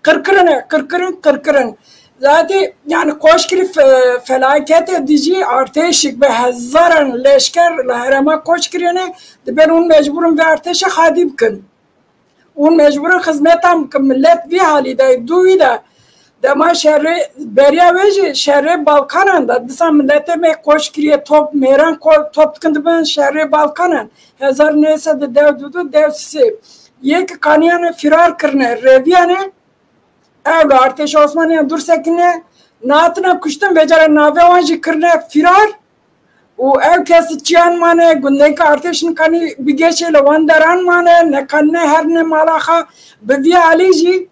Qirkirin e, qirkirin, qirkirin. Zaten yani koçkirî fe-, felaketê dijî artêşik bi hezaran leşker li herêma koçkiriyê ne, dibên hûn mecbûr in vê artêşê xadî bikin. Hûn mecbûr in xizmetan bikin. Millet vî halî de, dû wî de. Dema şerê, beriya wê jî şerê Balkanan de. Disa miletê me koç kiriye, top, mêran ko-, top dikin dibin şerê Balkanan. Hezar neh sed û deh û du, deh û sê. Yê ki kaniyane firar kirine, reviyane, ew li artêşa Osmaniyan dûr sekine, nehatine kuştin, vêcare navê wan jî kirine firar. Û ew kes çiyan mane, gundên ke artêş nikanî bigeşê li wan deran mane, nekanine herine mala xwe. Bi vî alî jî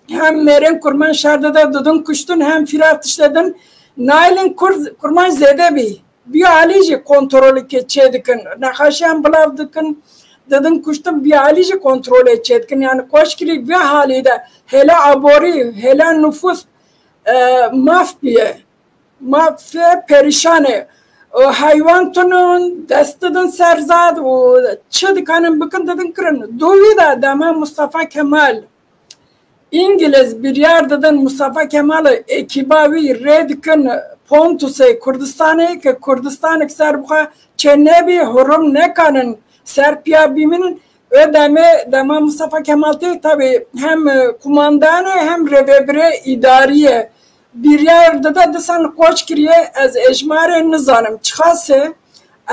hem mêrên kurmanc şer dide, didin kuştin, hem firar tişte din. Naylin kur-, kurmanc zêde bî. Vî alî jî kontrolê ke çê dikin. Nexaşiyan bilav dikin, didin kuştin, vî alî jî kontrolê çê dikin. Yani koçkirî vî halî de hêla aborî, hêla nufus, e, maf bûye. Ma fe perîşan e. Û heywan tunin, dest didin ser zad û çi dikanin bikin, didin kirin. Dû wî de dema Mustafa Kemal Îngiliz biryar didin, Mustafa Kemal û ekîba wî rê dikin Pontusê Kurdistanê, ke Kurdistanek ser bixwe çê nebî, hurum nekanin ser piya bimînin. Wê demê, dema Mustafa Kemal tê, tabî hem, e, kumandan e, hem rêvebirê îdarî ye. Biryar dide, disan koç kiriye, ez êjmarê nizanim çiqas e.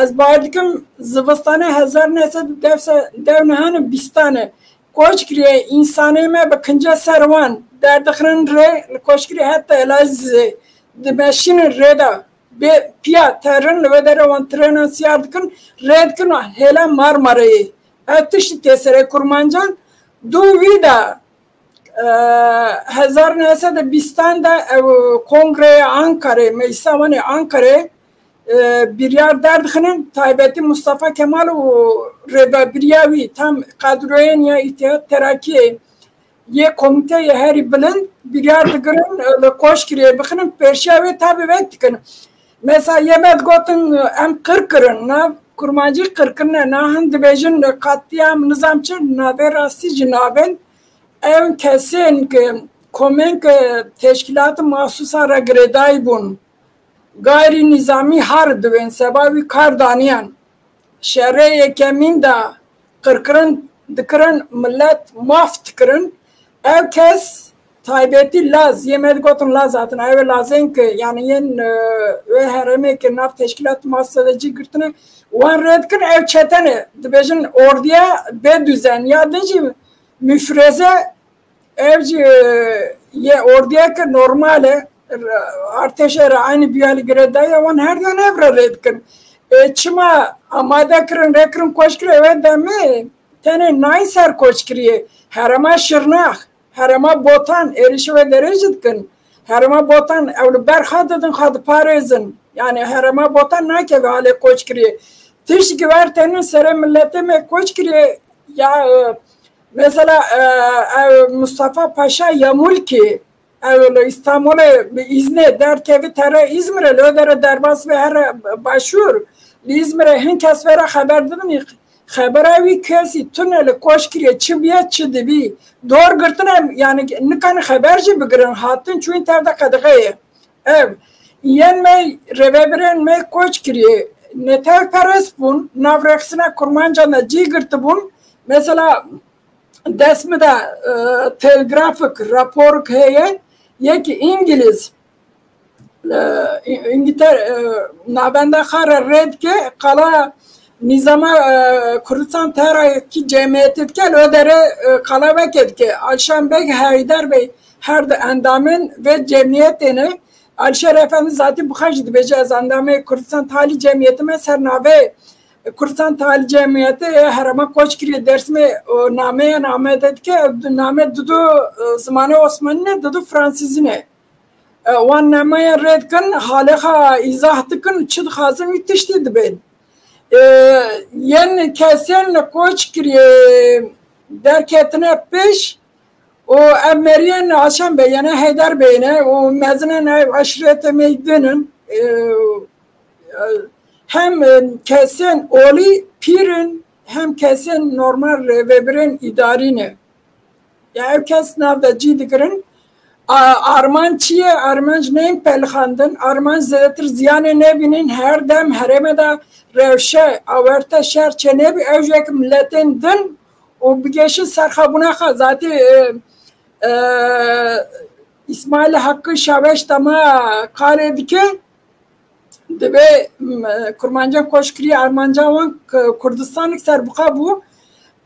Ez bawer dikim zivistanê hezar neh sed û deh se-, dew nehan û bîstan e. Koç kiriye, însanê me bi kince ser wan derdixin rê, li koç kiriye heta Elazizê dimeşînin rê de. Bê piya terin li wê dere wan trênan siyar dikin, rê dikin, hêla Marmarayê. Ev tiştî tê serê kurmancan. Dû wî de, e, hezar neh sed û bîstan de ew Kongreya Ankarê, Meclisa wan ê Ankarê, e, biryar derdixinin, taybetî Mustafa Kemal û rêvebiriya wî, tam kadroyên ya Îtîhat Terakiyê, yê komîteyê herî bilind biryar digirin, e, li koçkiriyê bixinin, pêşiya wê tabî wek dikin. Mesela yê me digotin, e, em qir kirin, na kurmancî qir kirine, na hin dibêjin, e, katliam nizam çi, navê rastî jî nabin. Ew kesên ki komên ki teşkîlatê maxsusa re girêdayî bûn, gayrî nîzamî har dibên, seba wî kar daniyan. Şerê yekemîn de qirkirin dikirin, milet maf dikirin. Ew kes taybetî Laz, yê me digotin Laz hatin, ew lazên ki, yani yên, e, wê herêmê ki nav teşkîlat mase de cî girtine, wan rê dikin, ew çete ne. Dibêjin ordiya bê düzen, ya din jî müfreze, ev jî, e, yê ordiya ki normal e, artêşê re aynî biyalî girêdayî, wan her diyan ev re rê dikin. E, çima amade kirin, rê kirin koç kirê, wê demê tenê nayîn ser koç kiriyê. Herêma Şirnax, herêma Botan, êrîşê wê derê jî dikin. Herêma Botan, ew li ber xwe didin, xwe diparêzin. Yani herêma Botan nakeve halê koç kiriyê. Tişt giver tenin serê milletê me koç kiriyê. Ya, e, mesela, e, ew Mustafa Paşa Yamulki, ew li Îstanbulê bi îznê derkevî tere Îzmirê, li wê derê derbas be here başûr. Li Îzmirê hin kes vê re xeber didin, xebera wî kesî tune li koç kiriye, çi biye, çi dibî. Dor girtine, yani nikane xeber jî bigirin, hatin çûyîn tev de qedexeyê. Ev, yên me, rêvebirên me koç kiriye, netewperest bûn, nav rêxistina kurmancan de cî girtibûn. Mesela, dest min de, e, telgrafik, raporik heye, yekî Îngiliz, e, Î-, Îngiltere, e, navenda xwe re rê dike, qala nîzama, e, Kurdistan tera kî cemiyetê dike, li wê derê, e, qala weke dike. Alşan Beg Heyder Bey her di endamên vê cemiyetê ne. Alişêr Efendî zatî bi xwe jî dibêje, ez endamê Kurdistan Talî Cemiyetê me, ser navê Kurdistan Talî Cemiyetê yê herêma koç kiriye Dêrsimê, û nameyan amade dike, ev du name didu, e, zimanê Osmanî ne, didu Fransîzî ne. E, wan nameyan rê dikin, halê xwe îzah dikin, çi dixwazin wî tiştî dibên. E, yên kesên li koç kiriye derketine pêş, û ev meriyên Alşan Bey, yani Heyder Bey ne, û mezinên ev eşretê me din in. E, e, hem, e, kesên olî pîr in, hem kesên normal rêvebirên îdarî ne. Ya ev kes nav de cî digirin. A, armanc çi ye? Armanc neyên pelixandin. Armanc zêdetir ziyanê nebînin. Her dem herême de rewşe, awerte şer çênebî. Ew jî yek miletên din û bigêşin serxwebûna xwe. Zatî, e, e, Îsmaîl Hakkı Şaveş dema qalê dike, dibê, m, kurmancên koç kiriye, armanca wan K-, Kurdistanek serbixwe bû.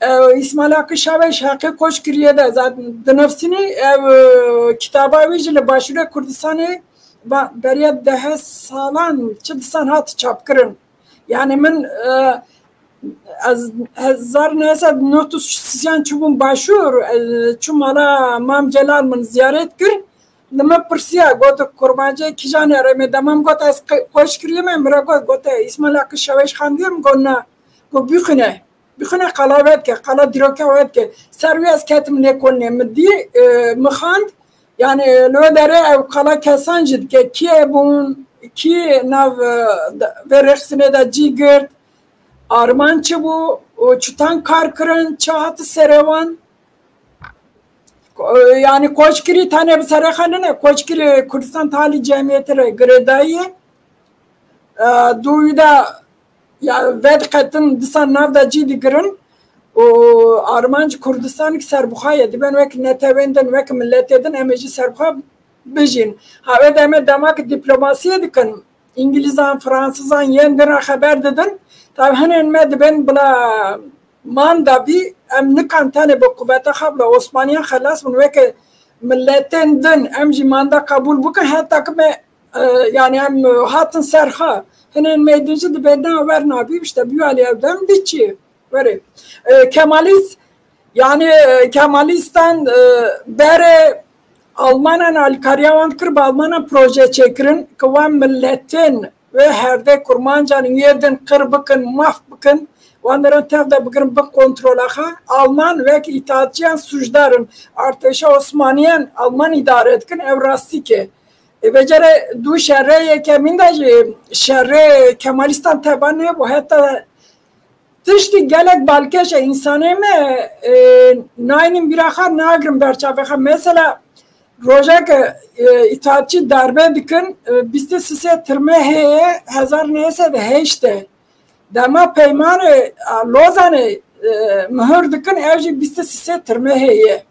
E, Îsmaîl Hakkı Şaveş heqê koç kiriye de zat-, dinivsînî, ev, e, kitaba wî jî li Başûrê Kurdistanê ba-, beriya deh salan, çi disan hat çapkirin. Yani min, e, ez hezar neh sed nod û sîyan çûbûm Başûr, e, çûm mala Mam Celal min ziyaret kir. Li min pirsiya, got, "Kurmancê kîjan herêmê?" Dema min got, "Ez qe-, koç kiriye me." Min re got, got, "Îsmaîl Hakkı Şaveş xandiye?" Min got, "Na." Got, "Bixwîne. Bixwîne qala we dike, qala dîroka we dike." Ser wî ez ketim lêkolînê. Min dî, e, min xand. Yani, li wê derê ew qala kesan jî dike. Kî hebûn, kî nav, e, de, vê rêxistinê de cî girt, armanc çi bû û çitan kar kirin, çi hati serê wan. Ko-, yani koçkirî tenê bi serê xwe nine, koçkirî Kurdistan Talî Cemiyetê re girêdayî ye. E, dû wî de ya vediqetin, dîsa nav de cî digirin û armanc Kurdistanî serbixwe ye. Dibên wek netewên din, wek miletê din, em ê jî serbixwe bijîn. Ha, wê demê dema ki dîplomasiyê dikin, Îngilîzan, Fransizan yên din re xeber didin. Tabi hinên me dibên bila manda bî, em nikan tenê bi quveta xwe bila Osmaniyan xelas bin, weke miletên din em jî manda qebûl bikin, heta ki me, e, yani em hatin ser xwe. Hinên me din jî dibê na wer nabî, işte biyalî ew dem diçî. Were. E, Kemalîst, yani, e, Kemalîstan, e, berê Almanan alîkariya wan dikir, bi Almanan proje çêkirin, ki wan miletên wê herdê kurmancan yê din qir bikin, maf bikin, wan deran tev de bigirin bin kontrola xwe. Alman wek îtaatçiyan sûcdar in. Artêşa Osmaniyan Alman îdare dikin, ew rastîk e. Ê, vêcerê dû şerê yekemîn de jî şerê Kemalîstan teva nebû, heta tiştî gelek balkêş e, însanê me, e, naynin bîra xwe, nagrin ber çavê xwe. Mesela, rojek, e, îtaatçî darbe dikin, e, bîst û sê tirme heye, hezar neh sed heşt e. Dema peymanê, a, Lozanê, e, mihir dikin, ev jî bîst û sê tirme heye.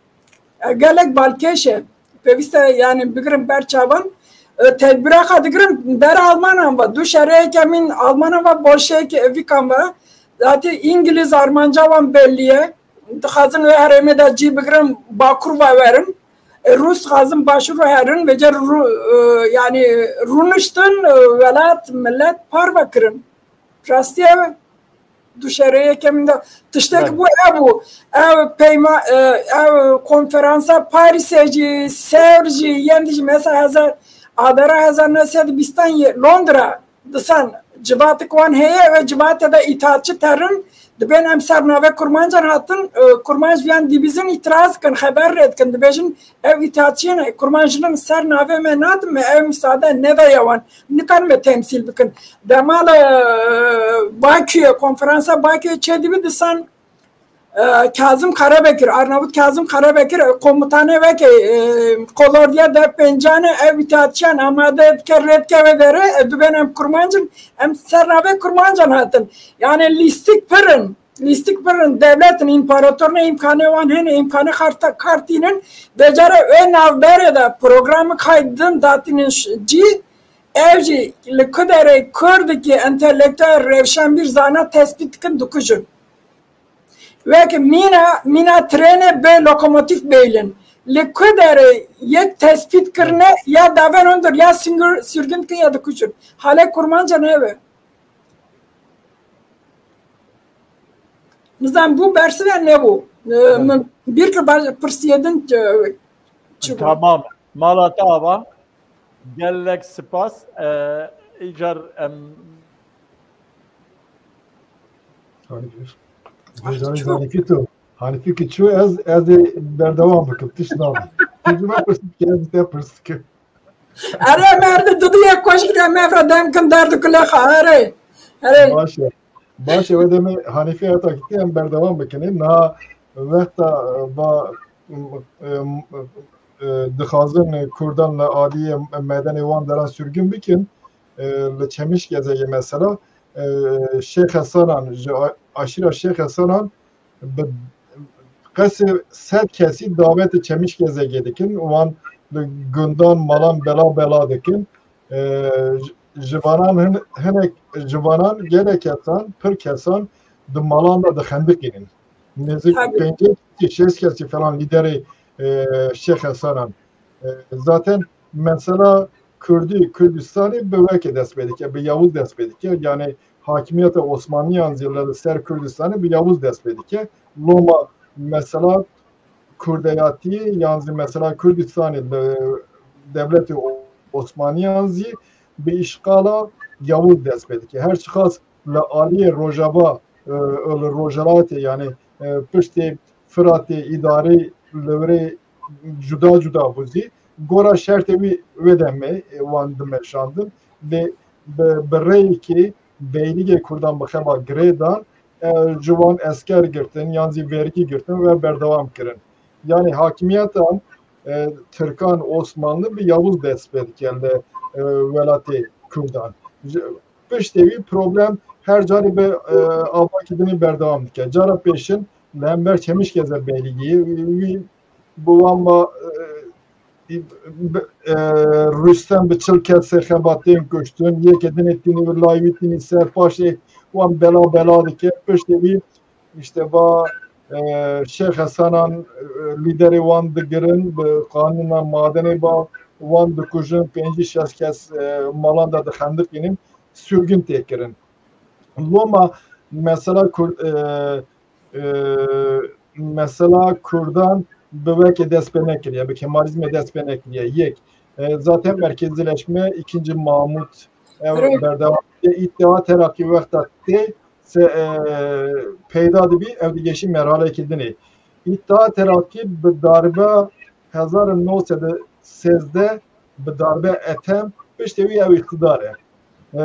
E, gelek balkêş e. pêwîst e, yanî bigirin ber çavan. E, tedbîra xwe digirin ber Almanan ve. Du şerê yekemîn Almanan ve, bolşevîkan ve. Zaten Îngiliz, Armanca wan bellî ye. Dixwazin wê herêmê de cî bigirin, Bakur ve werin. E, Rûs dixwazin Başûr ve herin, vêca Rû-, e, yanî rûniştin, e, welat, millet parve kirin. Rastî ev e. Du şerê yekemîn de tiştek Belê. bû, ev bû. Ev peyma-, e, ev konferansa Parîsê jî, Sewr jî, yên jî mesela hezar, Adara hezar neh sed bîstan yê Londra, disan civatik wan heye ve civatê de îtaatçî terin, dibên em ser navê kurmancan hatin, e, kurmanc viyan dibîzin îtiraz dikin, xeber rê dikin, dibêjin, ev îtaatçiyên kurmanc jinin ser navê me nadin me, ev misade nedaye wan, nikan me temsîl bikin. Dema li, e, Baküyê, konferansa Baküyê çêdibî disan, e, Kazim Karabekir, Arnavut Kazim Karabekir, e, komutanê weke, e, kolordiya de pêncan e, ev îtaatçiyan amade dike, rê dike wê derê, e, dibên em kurmanc in, em ser navê kurmancan hatin. Yani lîstik pir in. Lîstik birin, dewletin, împaratorine îmkanê wan hene, îmkanê xarta-, kar tînin, vêca re wê navberê de programê xwe din datînin ş-, cî, ev jî li ku derê kurdikî entelektuel, rewşenbîr, zana tespît dikin, dikujin. Wek mîna, mîna trênê bi lokomotîf bêlin. Li ku derê yek tespît kirine, ya davên hundir, ya singir-, sürgün dikin, ya dikujin. Halê kurmancan ev e. Nizam bû, bersive nebû. Ee, Evet. Min bir kir baş-, pirsiyê din, e, çi bû? Tamam. Mala te ava. Gelek spas. Ee, îcar em Hanîfî. Ah, Hocam çû. Hanîfî tu. Hanîfî ki çû, ez, ez ê berdewam bikim. Tişt nabim. Çünkü ben pirsik, ez de pirsik. Erê, em her di dudiyê koşkirê me evra dem kin derdi kule xwe, erê. Erê. Baş e. Baş e, wê demê Hanîfê heta gitti, em berdewam bikin. Niha wexta, e, va, e, e, dixwazin Kurdan li aliyê medenê wan deran sürgün bikin, e, li Çemişgezê mesela, e, Şêx Hesanan, ji a-, aşîra Şêx Hesanan bi qesê sed kesî davetê Çemişgezegê dikin, wan li gundan, malan bela bela dikin. E, ji, ji vanan hin-, hinek ji vanan gelek kesan, pir kesan di malan de dixendiqînin. Nêzik Tabii. pêncî kesî, şêst kesî falan lîderê, e, Şêx Hesanan. E, zaten mesela Kurdî, Kurdistanê bi wekê dest pê dike, bi Yavuz dest pê dike. Yani hakimiyeta Osmanliyan zî li ser Kurdistanê bi Yavuz dest pê dike. Loma mesela kurdeyatî yan zî mesela Kurdistanê li dewletê Osmaniyan zî bi îşxala Yavuz dest pê dike. Her çiqas li aliyê Rojava, e, li Rojhelatê, yani, e, piştê Firatê îdarê li virê cuda cuda bû zî, gora şertê wî wê demê, e, wan dimeşandin. Lê bi, bi rêyekê beylîgê Kurdan bi xema girê dan, e, ji wan esker girtin yan zî vergî girtin ve berdewam kirin. Yani hakimiyeta, e, Tirkan Osmanlı bi Yavuz dest pê dike li, e, welatê Kurdan. Ji, piştê wî problem her carê bi, e, avakî dinê berdewam dike. Cara pêşin li hember Çemişgeze beylîgî wî bi wan ma, e, bi, e, Rüstem bi çil kesê xebatên kuştin, yekê dinê tînî bi layî wî tînî ser, paşê wan bela bela dike. Piştê wî işte va, e, Şêx Hesanan, e, lîderê wan digirin, bi qanûna madenê va wan dikujin, pêncî şeş kes, e, malan de dixendiqînin, sürgün tê kirin. Loma mesela Kur-, e, e, mesela Kurdan bi wekê dest pê nekiriye, bi Kemalizmê dest pê nekiriye. Yek, e, zaten merkezileşme ikinci Mahmut, ev Evet. berdewam, îttihat Terakî wexta tê se, e, peyda dibî, ev digeşî merhalekî dinê. Îttihat Terakî bi darbe hezar û neh sed û sêzdeh, bi darbe Ethem, piştê wî ew îqtidar e. E,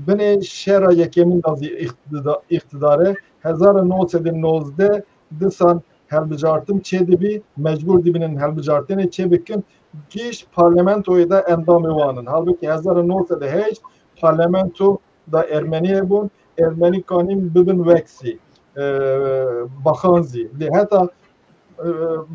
binê şera yekemîn de zî îqtida-, îqtidar e. Hezar û neh sed û nozdeh disan helbijartin çêdibî, mecbûr dibînin helbijartinê çêbikin, gîş parlamentoyê de endamê wan in. Halbukî hezar û neh sed û heşt parlamento da Ermeniyê bûn, Ermenî kanîn bibin wek zî, e, baxan zî. Lê heta e,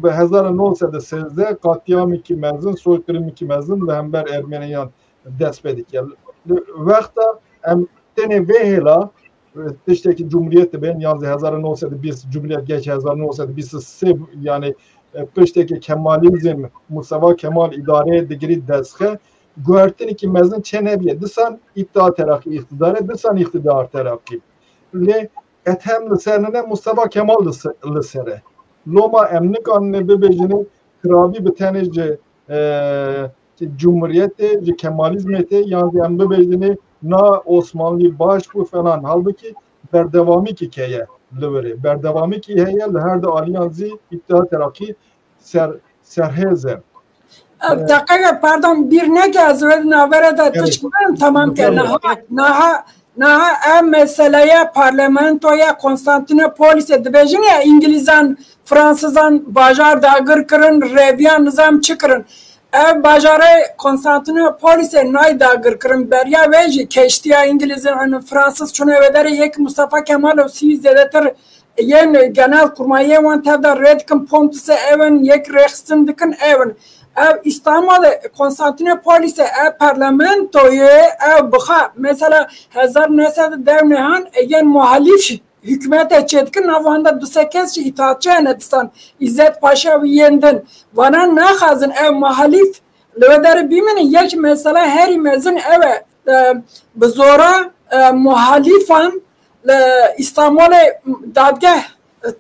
bi hezar û neh sed û sêzdeh qatliamekî mezin, soykırımekî mezin li hember Ermeniyan dest pê dike. Li wexta em tenê vê hêla, e, tiştekî cumhuriyet dibên, yan zî hezar û neh sed û bîst, cumhuriyet geç hezar û neh sed û bîst û sê, yanî, e, piştekî Kemalizm, Mustafa Kemal îdareyê digirî destxe, guhertinekî mezin çê nebiye. Disan Îttihat Terakî îqtidar e, disan îqtidar Terakî. Lê ethem li ser nine, Mustafa Kemal li se-, li ser e. Loma em nikanine bibêjine kirabî bi tenê ji, e, ji cumhuriyetê, ji Kemalîzmê tê, yan zî em bibêjine na Osmanlî baş bû falan. Halbukî berdewamîkî heye li wirê. Berdewamîkî heye li her du aliyan zî Îttihat Terakî ser, serhêz e. Ev, e, deqeke, pardon, bîr neke, ez wê navbere de, evet, tişt bikim, tamam ke. Niha, niha, niha ev meseleye parlamentoya Konstantinopolisê dibêjin ya, Îngilîzan, Fransizan bajar dagir kirin, reviyan nizam çi kirin. Ev bajarê Konstantinopolisê nayê dagir kirin, beriya wê jî keştiya Îngilîzan, Fransız çûne wê derê, yek Mustafa Kemal û sî zêdetir yên genelkurmayê wan tev de rê dikin, Pontusê ew in, yek rêxistin dikin ew in. Ev Îstanbulê, Konstantinopolisê, ev parlamentoyê, ew bixa, mesela hezar neh sed û deh nehan, yên muhalîf hikûmetê çêdikin, nav wan de du sê kes jî îtaatçi hene, disan Îzzet Paşa û yên din. Vana naxwazin ev muhalîf li wê derê bimînin. Yek mesela herî mezin ew e, e, bi zora, e, muhalîfan li Îstanbulê dadgeh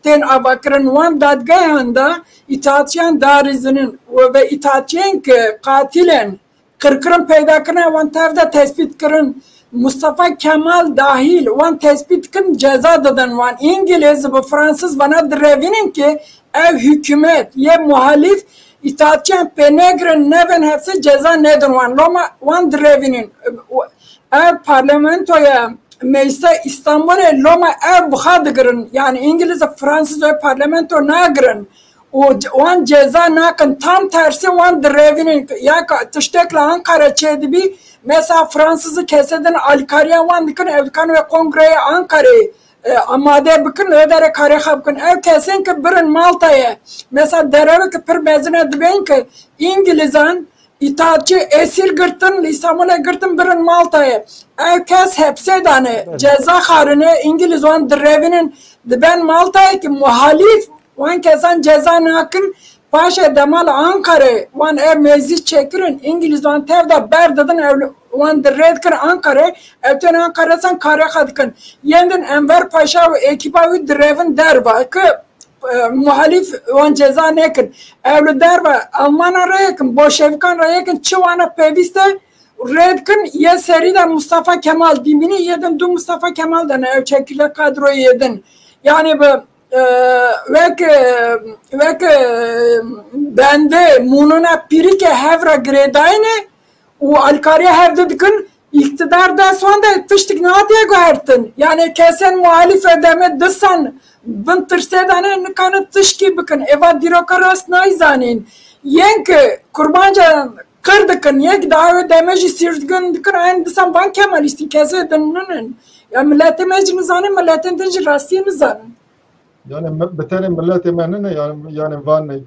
tên avakirin. Wan dadgehan de îtaatçiyan darîzinin û ve îtaatçiyên ku qatilên, qirkirin peyda kirine, wan tev de tespît kirin. Mustafa Kemal dahîl wan tespît kirin, ceza didin wan. Îngilîz bi Fransız vana direvînin ki ev hikûmet yê muhalîf îtaatçiyan pê negirin, nevên hepsê, ceza nedin wan. Loma wan direvînin. Ev parlamentoya Meclisa Îstanbulê loma ev bixa digirin. Yani Îngiliz, Fransız ev parlamento nagirin. Û ce-, wan ceza nakin. Tam tersi wan direvînin. Ya ka tiştek li Ankara çêdibî, mesela Fransızı kesê din alîkariya wan dikin, ev dikan ve kongreyê Ankarayê, e, amade bikin, li wê derê karê xwe bikin. Ev kesên ki birin Maltayê, mesela derewê ki pir mezin e, dibên ki Îngilizan îtaatçî esîr girtin, li Îstanbulê girtin, birin Maltayê. Ev kes hepsê dane, ceza xarine, Îngiliz wan direvînin, diben Maltayê ki muhalîf wan kesan ceza nakin. Paşê dema li Ankarê wan ev meclis çêkirin, Îngiliz wan tev de berdidin, ew wan dirêd kir Ankarê, ew tên Ankarê sen karê xwe dikin. Yên din Enver Paşa û ekîpa wî direvin derva ki, e, muhalîf wan ceza nekin. Ew li derve Almanan re yekin, Bolşevikan re yekin, çi wana pêvîst e rê dikin, yê serî de Mustafa Kemal dimînî, yê din du Mustafa Kemal de ne, ew çekirde kadroyê yê din. Yani bi, e, wek, e, wek, e, bendê mûnuna pîrike hev re girêdayine û alîkariya hev de dikin, îktidar dest wan de tiştik nehatiye guhertin. Yani kesên muhalîf e demê disan bin tirsê de ne, nikane tişkî bikin. Eva dîroka rast nayzanîn. Yên ki kurbanca qir dikin, yek daha wê demê jî sîrgin dikin, aynı disan van Kemalîstî kesê din ninin. Ya miletê me jî nizanin, miletên din jî rastiyê nizanin. Yani mi-, bi tenê miletê me nine, yani, yani van, e,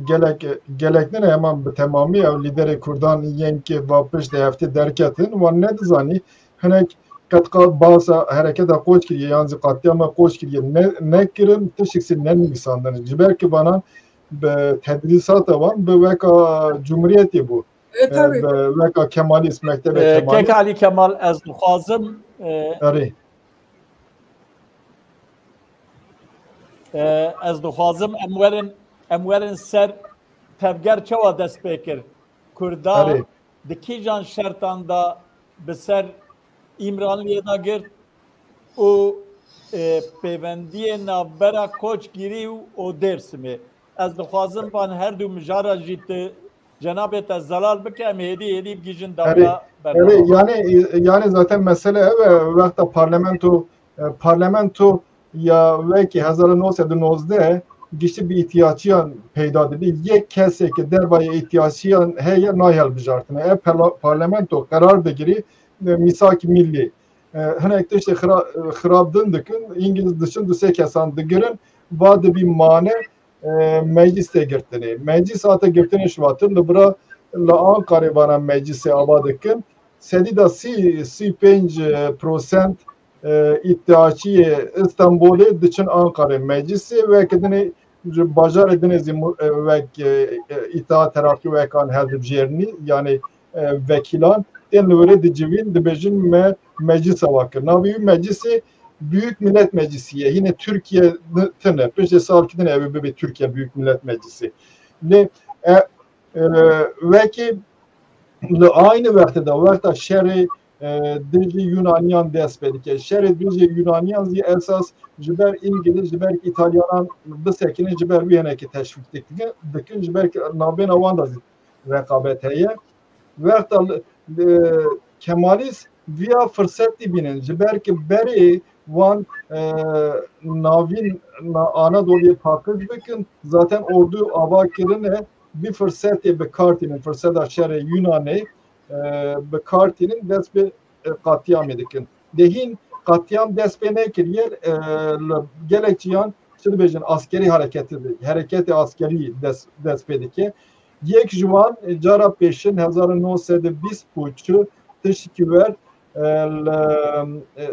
gelek, gelek nine, heman bi temamî ew lîderê Kurdan yên ki va piştê heftê derketin, wan nedizanî, hinek qet qa-, basa hereketa qoç kiriye, yan zî qatliama qoç kiriye, ne, nekirin, tiştik sî nenivîsandin. Ji ber ki vanan bi tedrîsata wan bi weka cumhuriyetê bû. E, e, tabii. Bi weka Kemalîst, mektebe E, Kemalîst. Kek Alî Kemal, ez dixwazim, e, Erê. E, ez dixwazim em werin, em werin ser tevger çawa dest pê kir. Kurda Erê. Di kîjan şertan de bi ser Îmranliyê de girt û, e, pêvendiyê navbera Koçgirî û, û Dêrsimê. Ez dixwazim van her du mijara jî tu cenabê te zelal bike, em hêdî hêdî bigihîjin Erê, dawla erê, bernama. Yani, yani zaten mesele ev e, wexta parlamento, e, parlamento ya wekî hezar û neh sed û nozdeh giştî bi îhtiyacîyan peyda dibe. Yek kesê ki dervayê îhtiyacîyan heye, nayê hilbijartine. Ev perla-, parlamento qerar digirî, e, mîsak millî. E, hinek tiştê xira-, xirab din dikin, Îngiliz diçin du sê kesan digirin, va dibî mane, e, meclis tê girtinê. Meclis hate girtinê şivatir li bira li Ankarê vana meclisê ava dikin. Sedî da sî, sî pênc, e, prosent, e, îttihatçiyê Îstanbulê diçin Ankarê meclisê, weke dinê ji bajarê dinê zî mu-, e, wek, e, e, Îttihat Terakî wekan hevdibijêrinî, yanî, e, vekîlan tên li wirê dicivîn, dibêjin me meclis ava kir. Navê wî meclisê Büyük Millet Meclisi ye. Yine Türkiye tine. Piştê salkî din ew ê bibe Türkiye Büyük Millet Meclisi. Lê, e, e, wekî li aynı wextê de wexta şerê, e, dijî Yunaniyan dest pê dike. Şerê dijî Yunaniyan zî esas ji ber Îngiliz, ji ber Îtalyanan bisekinin, ji ber wî hinekî teşwîq dikin, dikin, ji ber navbêna wan de zî reqabet heye. Wexta li, li Kemalîst viya firset dibînin. Ji ber ki berê wan, e, navîn na-, Anadoluyê paqij bikin, zaten ordu ava kirine, vî firsetê bi kar tînin, firseta şerê Yunanê, e, bi kar tînin, dest bi, e, qatliamê dikin. Lê hîn qatliam dest pê nekiriye, e, li gelek ciyan çi dibêjin, askerî hareketi, hereketê askerî dest, dest pê dike. Yek ji wan, e, cara pêşin hezar û neh sed û bîst û çar tiştekî wer, e, li, e,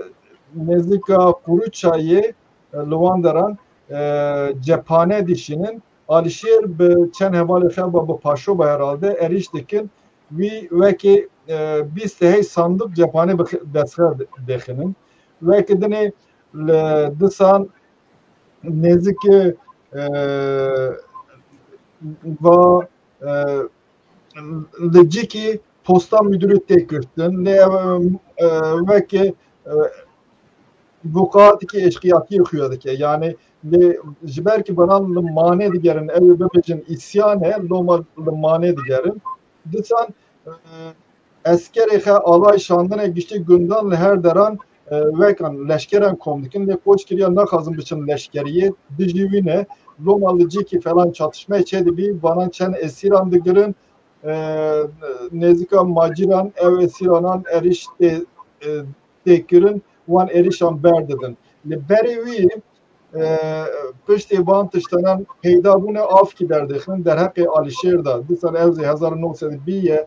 nêzîka Quruçayê, e, li wan deran, e, cephane dişînin. Alişêr bi çend hevalê xwe ve, bi Paşo ve herhalde, êrîş dikin. Wî wekî, e, bîst heyt sandiq cephane bi xe-, destxer dixinin. Wekî dinê li disan nêzîkî, e, va, e, li cîkî posta müdürü tê kuştin. Lê ev, e, wekî, e, vukuatikî eşqiyatiyê xuya dike. Yanî lê ji ber ki banan li manê digerin, ew ê bibêjin îsyan e, loma li manê digerin. Disan, e, eskerê xe alay şandine giştî gundan li her deran, e, wekan leşkeran kom dikin. Lê koç kiriya naxwazin biçin leşkeriyê, dijî wî ne. Loma li cîkî falan çatişmeyê çêdibî, vanan çend esîran digirin, e, nêzîka macîran ew esîranan êrîş tê, e, tê kirin, wan êrîşan berdidin. Li berê wî, e, piştê van tiştanan peyda bûne, avkî derdixin derheqê Alişêr de. Disan ew zî hezar û neh sed bî ye,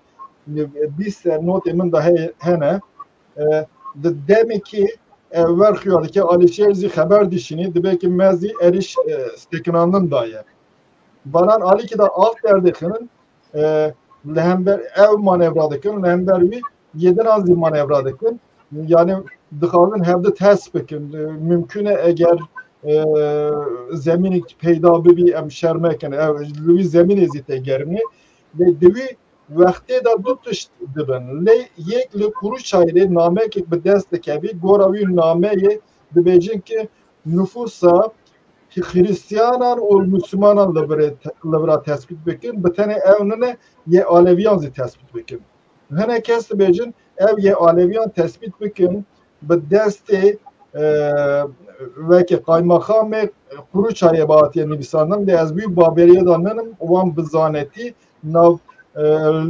bîst ser notê min de he-, hene. E, di demekî, e, wer xuya dike, Alişêr zî xeber dişînî, dibe ki me zî êrîş, e, sekinandin daye. Vanan alîkî de av derdixin, e, li hember ew manevra dikin, li hember wî yê din an zî manevra dikin. Yanî dixwazin hevdi test bikin. E, mimkun e eger, e, zemînek peyda bibî, em şer mekin. Ew, li wî zemînê zî tê gerimî. Lê di wî wextê de du tişt dibin. Lê yek li Kuruçayê nameyekek bi dest dikevî, gora wî nameyê dibêjin ki nifûsa Xristiyanan û Mislimanan li vir, li vira tespît bikin, bi tenê ew nine yê Aleviyan zî tespît bikin. Hinek kes dibêjin, ev yê Aleviyan tespît bikin, bi destê, e, weke qaymaxamê Quruçayê bi hatiye nivîsandin, lê ez wî baweriyê de ninim, wan bi zanetî nav, e,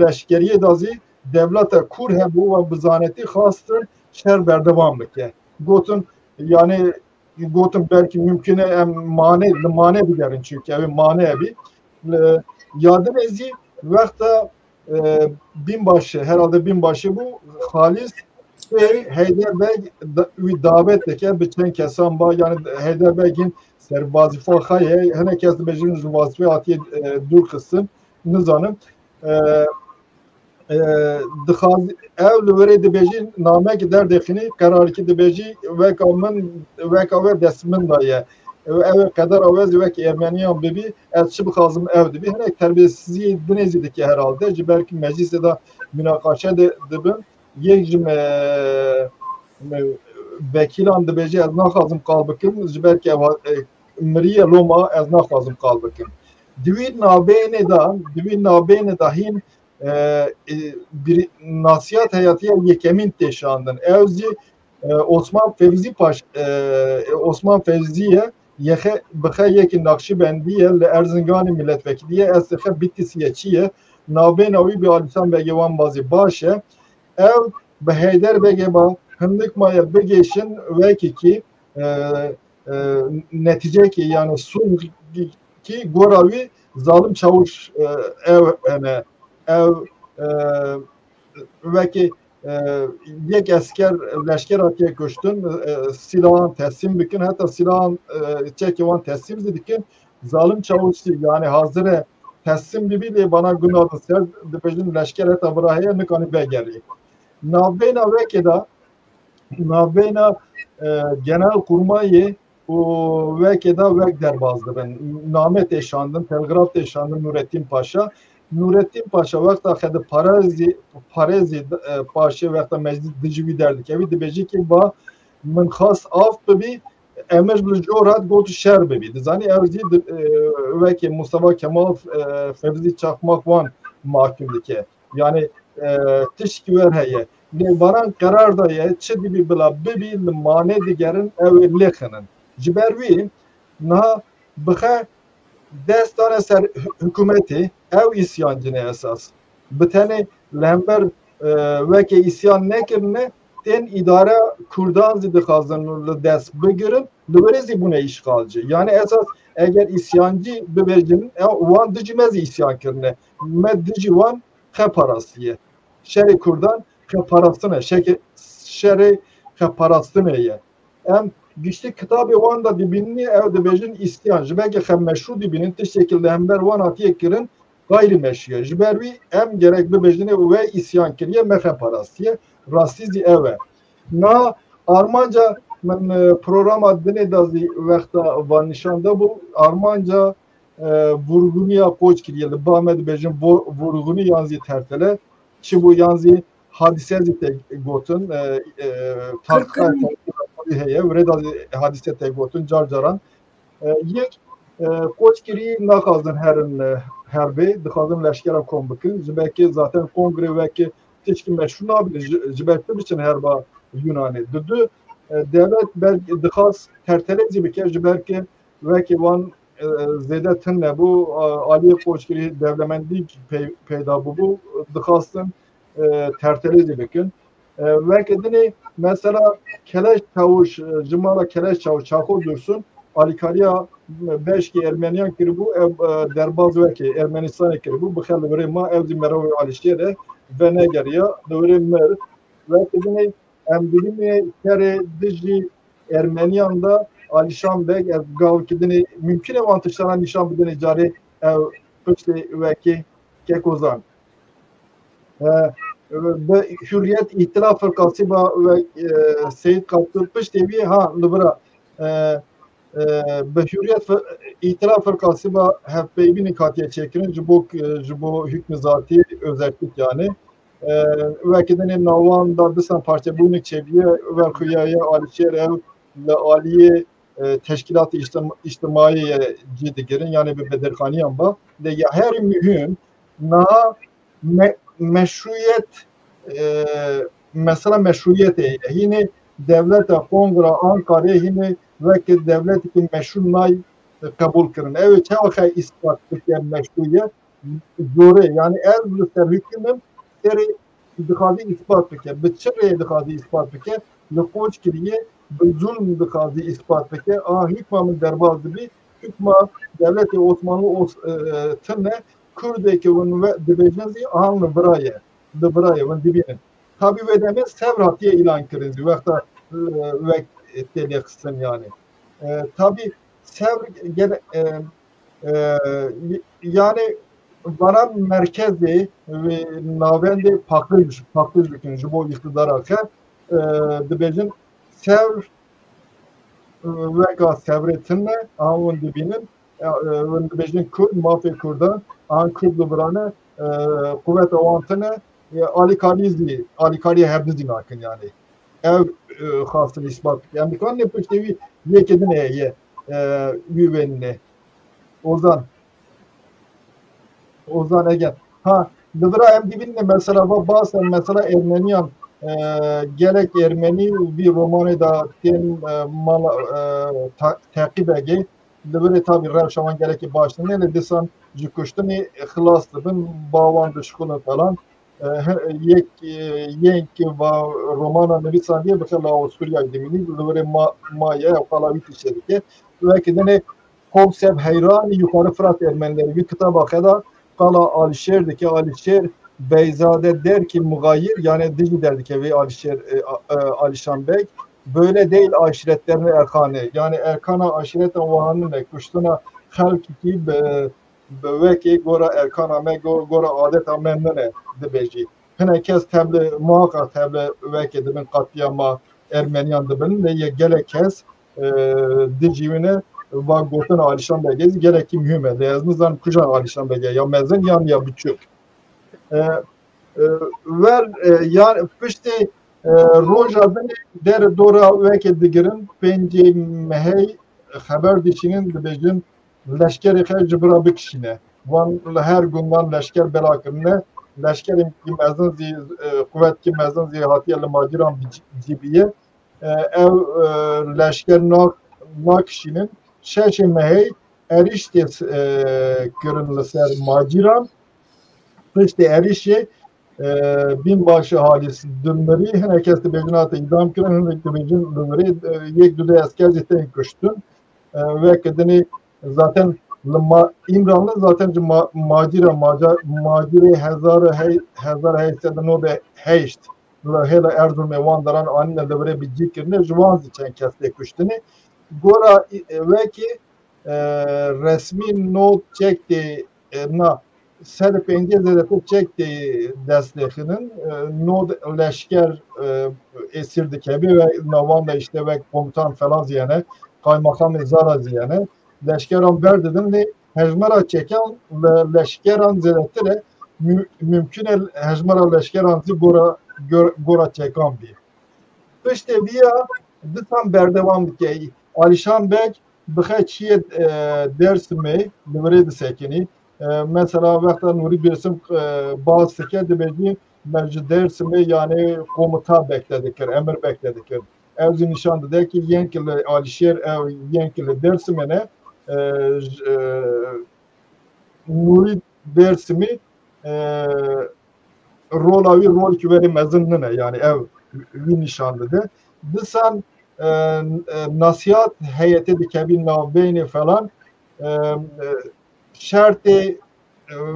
leşkeriyê de zî dewleta Kur hebû, wan bi zanetî xwastin şer berdewam bike. Gotin, yanî, gotin belkî mimkun e em mane, li mane bigerin, çunke ew ê mane bî. E, ya dinê zî wexta, e, binbaşî, herhalde binbaşî bû, Xalîs, Heyder Beg da-, wî davet dike, bi çend kesan ba, yanî Heyder Begîn ser vazîfa xwe ye, hinek kes dibêjin ji vazîfê hatiye, e, dûr xistin, nizanim. E, e, dixwaz-, ew li wirê dibêjî, namekî derdêxînî, qerarekî dibêjî, weka min, weka we dest min de ye. Ew, ew ê qedera we zî wek Ermeniyan bibî, ez çi bixwazim ew dibî. Hinek terbiyesiziyê dinê zî dike herhalde. Ji ber ki meclisê de münaqaşe de dibin. Yek ji me, me vekîlan dibêje, ez naxwazim qal bikim. Ji ber ki ew, e, miriye loma, ez naxwazim qal bikim. Di wî nabênê de, di wî nabênê de hîn e, e, bir, nasiyat heyatiya yekemîn tê şandin. Ew zî, e, Osman Fevzî Paş-, e, e, Osman Fevzî ye, yexe, bixe yekî Nakşibendî ye, li Erzinganê milletvekilî ye, eslê xe Bitlisî ye, çi ye? Navbêna wî bi Alîsan Begê wan bazê baş e. Ew bi Heyder Begê ba hindik maye bigêşin wekî kî, e, e, netîcekê, yanî sulh Kî gora wî Zalim Çawiş, e, ew hene, ew, e, wekî, e, yek esker, leşker hatiye kuştin, e, silahan teslim bikin, heta silahan, e, çekê wan teslim zî dikin. Zalim Çawiş zî, yani, hazir e teslim bibî, lê bana guna di ser, dibêjin leşker heta vira heye, nikanî vegerî. Navbeyna wekê de, navbeyna, e, genel kurmayê û wekê de wek derbaz dibin. Name tê şandin, telgraf tê şandin Nurettin Paşa. Nurettin Paşa wexta xedi parezî, parezî, e, paşê wexta meclis dijî wî derdikevî, dibêjî ki va min xast af bibî, emir li jor hat got şer bibî. Dizanî ew zî di-, e, wekê Mustafa Kemal, e, Fevzi Çakmak wan mahkum dike. Yani, e, tişkî wer heye. Lê varan qerar daye, çi dibî bila bibî, li mane digerin, ew ê lêxinin. Ji ber wî, niha bixe dest dane ser hi-, hikûmetê, ew îsyancî ne esas. Bi tenê li hember, e, wekê îsyan nekirine, tên îdare Kurdan zî dixwazin li dest bigirin, li werê zî bûne îşxalcî. Yani esas eger îsyancî bibêjin, e, wan dijî me zî îsyan kirine. Me dijî wan xeparastiye. Şerê Kurdan xeparastin e. Şeke-, şerê xeparastinê ye. Em giştî kitabê wan de dibînî, ew dibêjin îsyan. Ji ber ke xe meşrû dibînin, tiştekî li hember wan hatiye kirin, gayrî meşrû ye. Ji ber wî em gerek bibêjinê we îsyan kiriye, me xeparastiye. Rastî zî ew e. Na armanca min, e, programa dinê de zî wexta van nîşan de bû. Armanca, e, vurguniya Qoçgiriyê, li ba me dibêjin vo-, vurguni yan zî tertele, çi bû yan zî hadîse zî tê gotin, e, e, tartîqa heye, wire de zî hadîse tê gotin, car caran. E, yek, e, Qoçgirî naxwazin herin, e, herbê, dixwazin leşkera kom bikin. Ji ber ke zaten kongre weke tişkî meşrû nabîne, ji, ji ber tu biçin herba Yunanê. Didu, e, dewlet belkî dixwast tertele zî bike, ji ber ke weke wan, e, zêde tune bû, e, aliyê Qoçgirî dewlemendî pey-, peyda bûbû, dixwastin, e, tertele zî bikin. E, weke dinê mesela Keleş Çawiş, e, ji mala Keleş Çawiş, Çaxo Dursun, alîkariya beşkê Ermeniyan kiribû, ev, e, derbaz weke Ermenistanê kiribû, bixe li virê ma, ew zî merovê Alîşêr e, venegeriya, li virê mir. Weke dinê em dibînê şerê dijî Ermeniyan de Alîşan Beg, ez gavkî dinê mimkun e wan tiştana nîşan bidinê carê ew piştê wekê Kek Ozan. E, bi Hürriyet, Îhtilaf, Firkasîba ve, e, Seyîd Kaptûr piştê wî ha li vira, e, e, bi Hürriyet, Fir-, Îhtilaf, Firkasîba hevpeyvînê hatiye çêkirin ji bo, e, ji bo hukmî zatî, özellik yani. E, wekî dinê nawan da disan parçebûnik çêbûye, ver xuyaye Alîşêr ew li aliyê, e, teşkîlatê îçtim-, îçtimaiyê ye cî digirin, yani bi bedirxaniyan ba. Lê ya herî muhîm, niha me-, meşrûyet, e, mesela meşrûyetê ye. Hînê dewleta Kongra Ankarê hînê weke dewletekî meşrû nay qebûl kirin. Ew ê çawa xe îspat bike meşrûyet? Zorê, yani ez li ser hukîm im, serê dixwazî îspat bike. Bi çi rê dixwazî îspat bike? Li Qoçgiriyê bi zulm dixwazî îspat bike. Aha hukma min derbas dibî, hukma dewletê Osmanlı Os-, e, e, tune, Kurdê ke hûn ve-, dibêjin zî ahan li vira ye. Li vira ye, hûn dibînin. Tabî wê demê Sewr hatiye îlan kirin zî, wexta, e, wek têlêxistin yani. E, tabî Sewr gele-, e, e, y-, yani vana merkezê wê navendê paqij, paqij dikin ji bo îqtidara xe, e, dibêjin Sewr, e, weka Sewrê tune, aha hûn dibînin, e, e, hûn dibêjin Kurd, mafê Kurdan, aha Kurd li virane, e, quweta wan tune, e, alîkarî zî, alîkarî hevdu zî nakin yani. Ev, e, xwestin îspat bike. Em dikarin piştê wî yekê din heye, e, wî wênine. Ozan. Ozan Egen. Ha, li vira em dibînin mesela va basen mesela Ermeniyan, e, gelek Ermenî vî romanê de tên, e, mala, e, ta-, teqîbegê. Li virê tabî rewşa wan gelekî baş nîne, lê disan ji kuştinê xilas dibin, ba wan dişixulin falan. E, he-, yek, e, yên ki va romana nivîsandiye bixe li Awisturyayê dimînî, li virê ma-, maye, ew qala wî tiştê dike. Wekî dinê Hovsev Heyranî, Yukarı Fırat Ermenileri, wî kitaba xwe de qala Alişêr dike. Alişêr Beyzade Derkî Muxayir, yani dijî derdikeve Alişêr, e, a-, e, Alişan Beg. Böyle değil aşiretlerini Erkanê. Yani Erkana aşiretan wiha nine, kuştina xelkî bi, bi wekê gora Erkana me, go-, gora adeta me nine dibêjî. Hinek kes tevli, muhakkak tevli wekê dibin, qetlîama Ermeniyan dibin. Lê yek gelek kes, e, dijî wî ne, va gotina Alişan Begê zî gelekî muhîm e. Lê ez nizanim kujan Alişan Beg e, ya mezin yan ya biçûk. E, e, wer, e, ya piştî, e, roja binê der dora wekê digirin, pêncê mehey xeber dişînin, dibêjin, leşkerê xwe ji bira bikişîne. Wan li her gundan leşker bela kirine. Leşkerekî mezin zî, e, quwetkî mezin zî hatiye li macîran bi-, cîbiye. E, ew, e, leşker na-, nakişînin. Şeşê mehey êrîş tê, e, kirin li ser macîran. Piştê êrîşê, e, Binbaşı Halis Dülmürî, hinek kes dibêjin hate îdam kirin, hinek dibêjin li virê, e, yek du deh esker jî tên kuştin. E, weke dinê zaten li ma-, Îmranli zaten ji ma-, macîra, maca-, macîrê hezar hey-, hezar heyt sed û nod û heşt li hêla Erzurumê wan deran anîne li virê bi cî kirine, ji wan zî çend kes tê kuştinê. Gora, e, wekî, e, resmî nod çek tê, e, na, sed û pêncî zêdetir çek tê destnêxinin, e, nod leşker, e, esîr dikeve ve navan de işte wek komutan falan zî hene, kaymakamê Zara zî hene. Leşkeran berdidin lê hejmara çekan li leşkeran zêdetir e. Mü-, mümkün e hejmara leşkeran zî gora, gor-, gora çekan bî. Piştê vîya disan berdewam dike. Alişan Beg bixe çiyê, e, Dersimê, li virê disekinî. E, mesela wexta Nûrî Dêrsim, e, bas dike, dibêjî me ji Dersimê, yani komuta bekle dikir, emir bekle dikir. Ew zî nîşan dide ki yên ki li Alişêr, ew yên ki li Dersimê ne, e, j-, e, Nûrî Dêrsimî, e, rola wî rolkî werê mezin nine, yani ew wî nîşan dide. Disan, e, e, nasîhat heyetê dikevî navbeynê falan, e, e, şertê, e,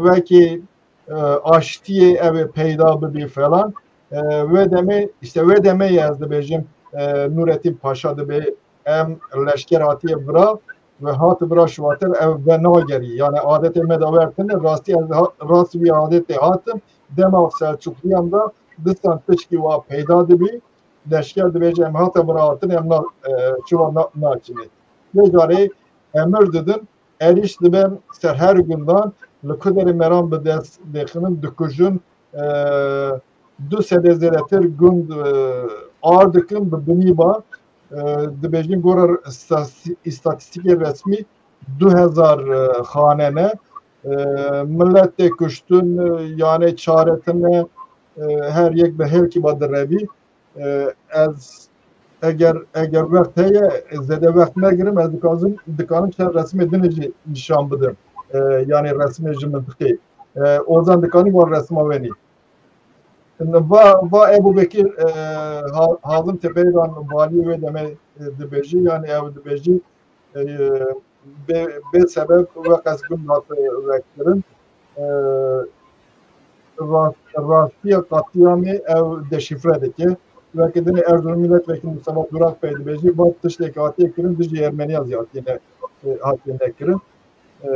wekî, e, aştiyê ew ê peyda bibî falan. E, wê demê, işte wê demê ye ez dibêjim, e, Nûretîn Paşa dibê em leşker hatiye vira ve hati vira şiwatir ew venagerî. Yani adetê me de wer tune, rastî ez ha-, rast wî adetê hatim, dema Selçukliyan de distan tişkî wa peyda dibî, leşker dibêje em hate vira hatin, em na, e, çiwa na-, naçine. Vê carê emir didin, êrîş dibe ser her gundan, li Kuderê Meran bi dest dêxinin, dikujin, e, du sedê zêdetir gund, e, ar dikin bi binî ba, e, dibêjin gora îstati-, îstatîstîkê resmî du hezar, e, xane ne. E, milet tê kuştin, e, yanê çare tine, e, her yek bi hêlkî ba direvî. E, ez eger, eger wext heye, zêde wext negirim, ez dikazim, dikanim çend resmê dinê jî nîşan bidim. E, yani resmê ji mintiqê. E, Ozan dikanî wan resma wenî. Va, va Ebu Bekir, e, Ha-, Hazim Tepeyran valiyê wê demê, e, dibêjî, yani ew dibêjî, e, bê, bê sebeb weqas gund hate vekkirin. E, rast-, rastiya qetlîamê ew deşîfre dike. Weke dinê Erzurum Milletvekili Mustafa Durak Bey dibêjî, va tiştek hatiye kirin dijî Ermeniya zî hatiye ne-, e, hatiye nekirin. E,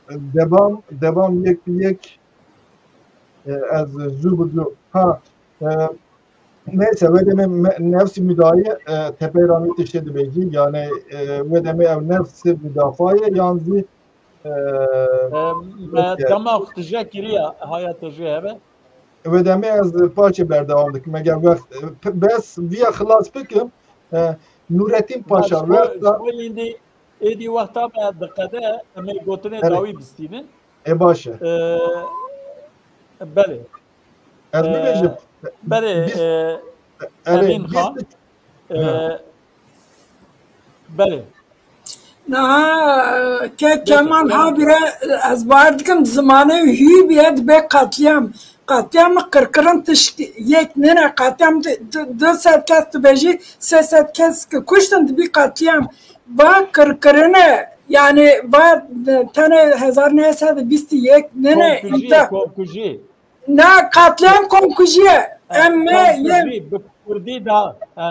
devam, devam yek bi yek, e, ez zû bi zû. Ha, e, Neyse, wê demê me-, nefsî müdahale, e, Tepeyran wî tiştê dibêjî, yani, e, wê demê ew nefsî müdafaa ye, yan zî, e, E, me neyse. Dema tije kiriya, haya tije hebe. Wê demê ez paşê berdewam dikim, eger wext, e, p-, bes viya xilas bikim, e, Nurettin Paşa, ji bo, wexta ji bo îndî, êdî wexta me diqede, em ê gotinê Belê. dawî bistînin. Ê baş e. E, belê. Ez E, bibêjim. belê, Bîst, e, erê, Emîn bîst Xan. üç E, Ha. belê. Niha, e, ke Belê, Kemal belê. habire, ez bawer dikim zimanê wî hî bîye, dibê qetlîam. Qetlîam qirkirin tişt yek nîne, qetlîam di, di, du sed kes dibêjî, sê sed kes ki kuştin dibî qetlîam. Va qirkirine Yani va tenê hezar neh sed bîst û yek nene. Komkujiyê, komkujiyê. Na, katliam komkujiyê. Em me yê Komkujî, bi kurdî da. He.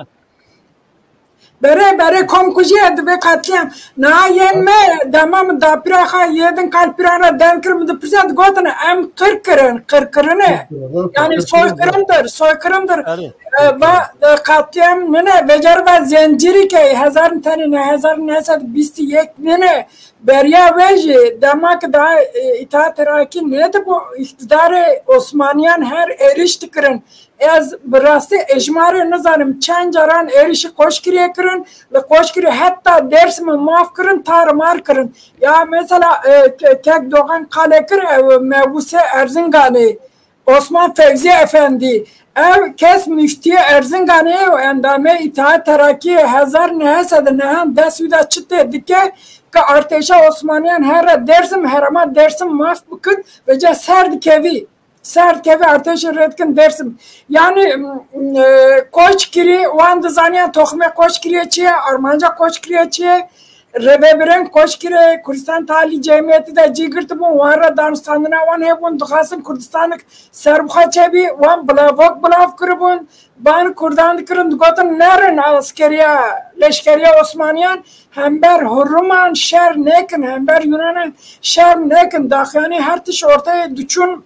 Berê, berê, komkujiyê dibe katliam. Na, yên me, dema min dapîra xwe yê din kalpîran re dem kir, min dipirse, digotin, em qir kirin, qir kirine. Qir kirin, Yani qir kirin. Soykirimdir, soykirimdir. Erê. E, va, e, katliam nine, vecer va zencîrî ke hezar tenê ne, hezar neh sed bîst û yek nine. Beriya wê jî dema ki daha, e, Îttihat Terakî nedibû îqtidarê, Osmaniyan her êrîş dikirin. Ez bi rastî êjmarê nizanim çend caran êrîşî Qoçkiriyê kirin, li Qoçkirê heta Dêrsimê maf kirin, tar mar kirin. Ya mesela, e, ke-, kek Dogan qale kir, ew mewûsê Erzinganê, Osman Fevzî Efendî, ev kes muftiyê Erzinganê ye û endamê Îttihat Terakî ye. Hezar neh sed û nehan dest wî de çi tê dike ke artêşa Osmaniyan here Dêrsim, herêma Dêrsim maf bikin, vêca ser dikevî. Ser dikevî artêşê rê dikin Dêrsim. Yani, m, e, Qoçkirî, wan dizaniyan toximê Qoçkiriyê çi ye, armanca Qoçkiriyê çi ye. Rêvebirên Qoçkirê Kurdistan Tealî cemiyetî de cî girtibûn, wan re danûstandina wan hebûn, dixwastin Kurdistanek serbixwe çêbî, wan bilavok bilav kiribûn, ban Kurdan dikirin, digotin, nerin askeriya, leşkeriya Osmaniyan, hember Hurruman şer nekin, hember Yunanan şer nekin, daxuyanî her tişt orteyê diçûn.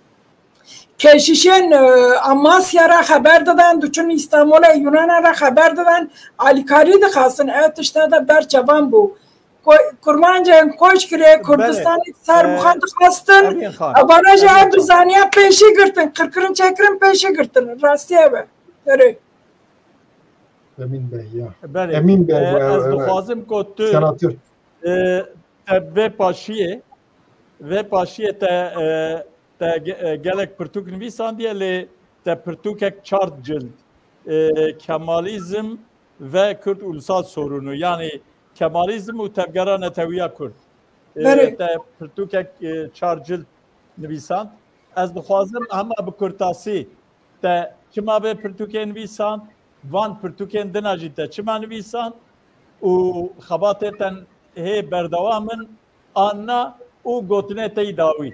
Keşîşên, e, Amasya re xeber didan, diçûn Îstanbulê, Yunana re xeber didan, alîkarî dixwastin, ev tişta de berçavan bû. Ko-, kurmancên Qoçkirê Kurdistanê ser bi xwe dixwastin, evana jî ev dizaniya pêşî girtin, qirkirin çêkirin pêşî girtin. Rastî ev e. Erê. Emîn Bey, ya. Belê. Emîn Bey, e, bu, ez e, dixwazim ku tu, senatör. E, te vê paşiyê, vê paşiyê te, e, te ge-, e, gelek pirtûk nivîsandiye, lê te pirtûkek çar cild, e, Kemalizm ve Kürt Ulusal Sorunu, yani Kemalizm û Tevgera Netewiya Kurd. E, Belê. Te pirtûkek, e, çar cild nivîsand. Ez dixwazim hema bi kurtasî te çima vê pirtûkê nivîsand, van pirtûkên din a jî te çima nivîsand û xebatê te hê berdewam in an na û gotinê te yî dawî.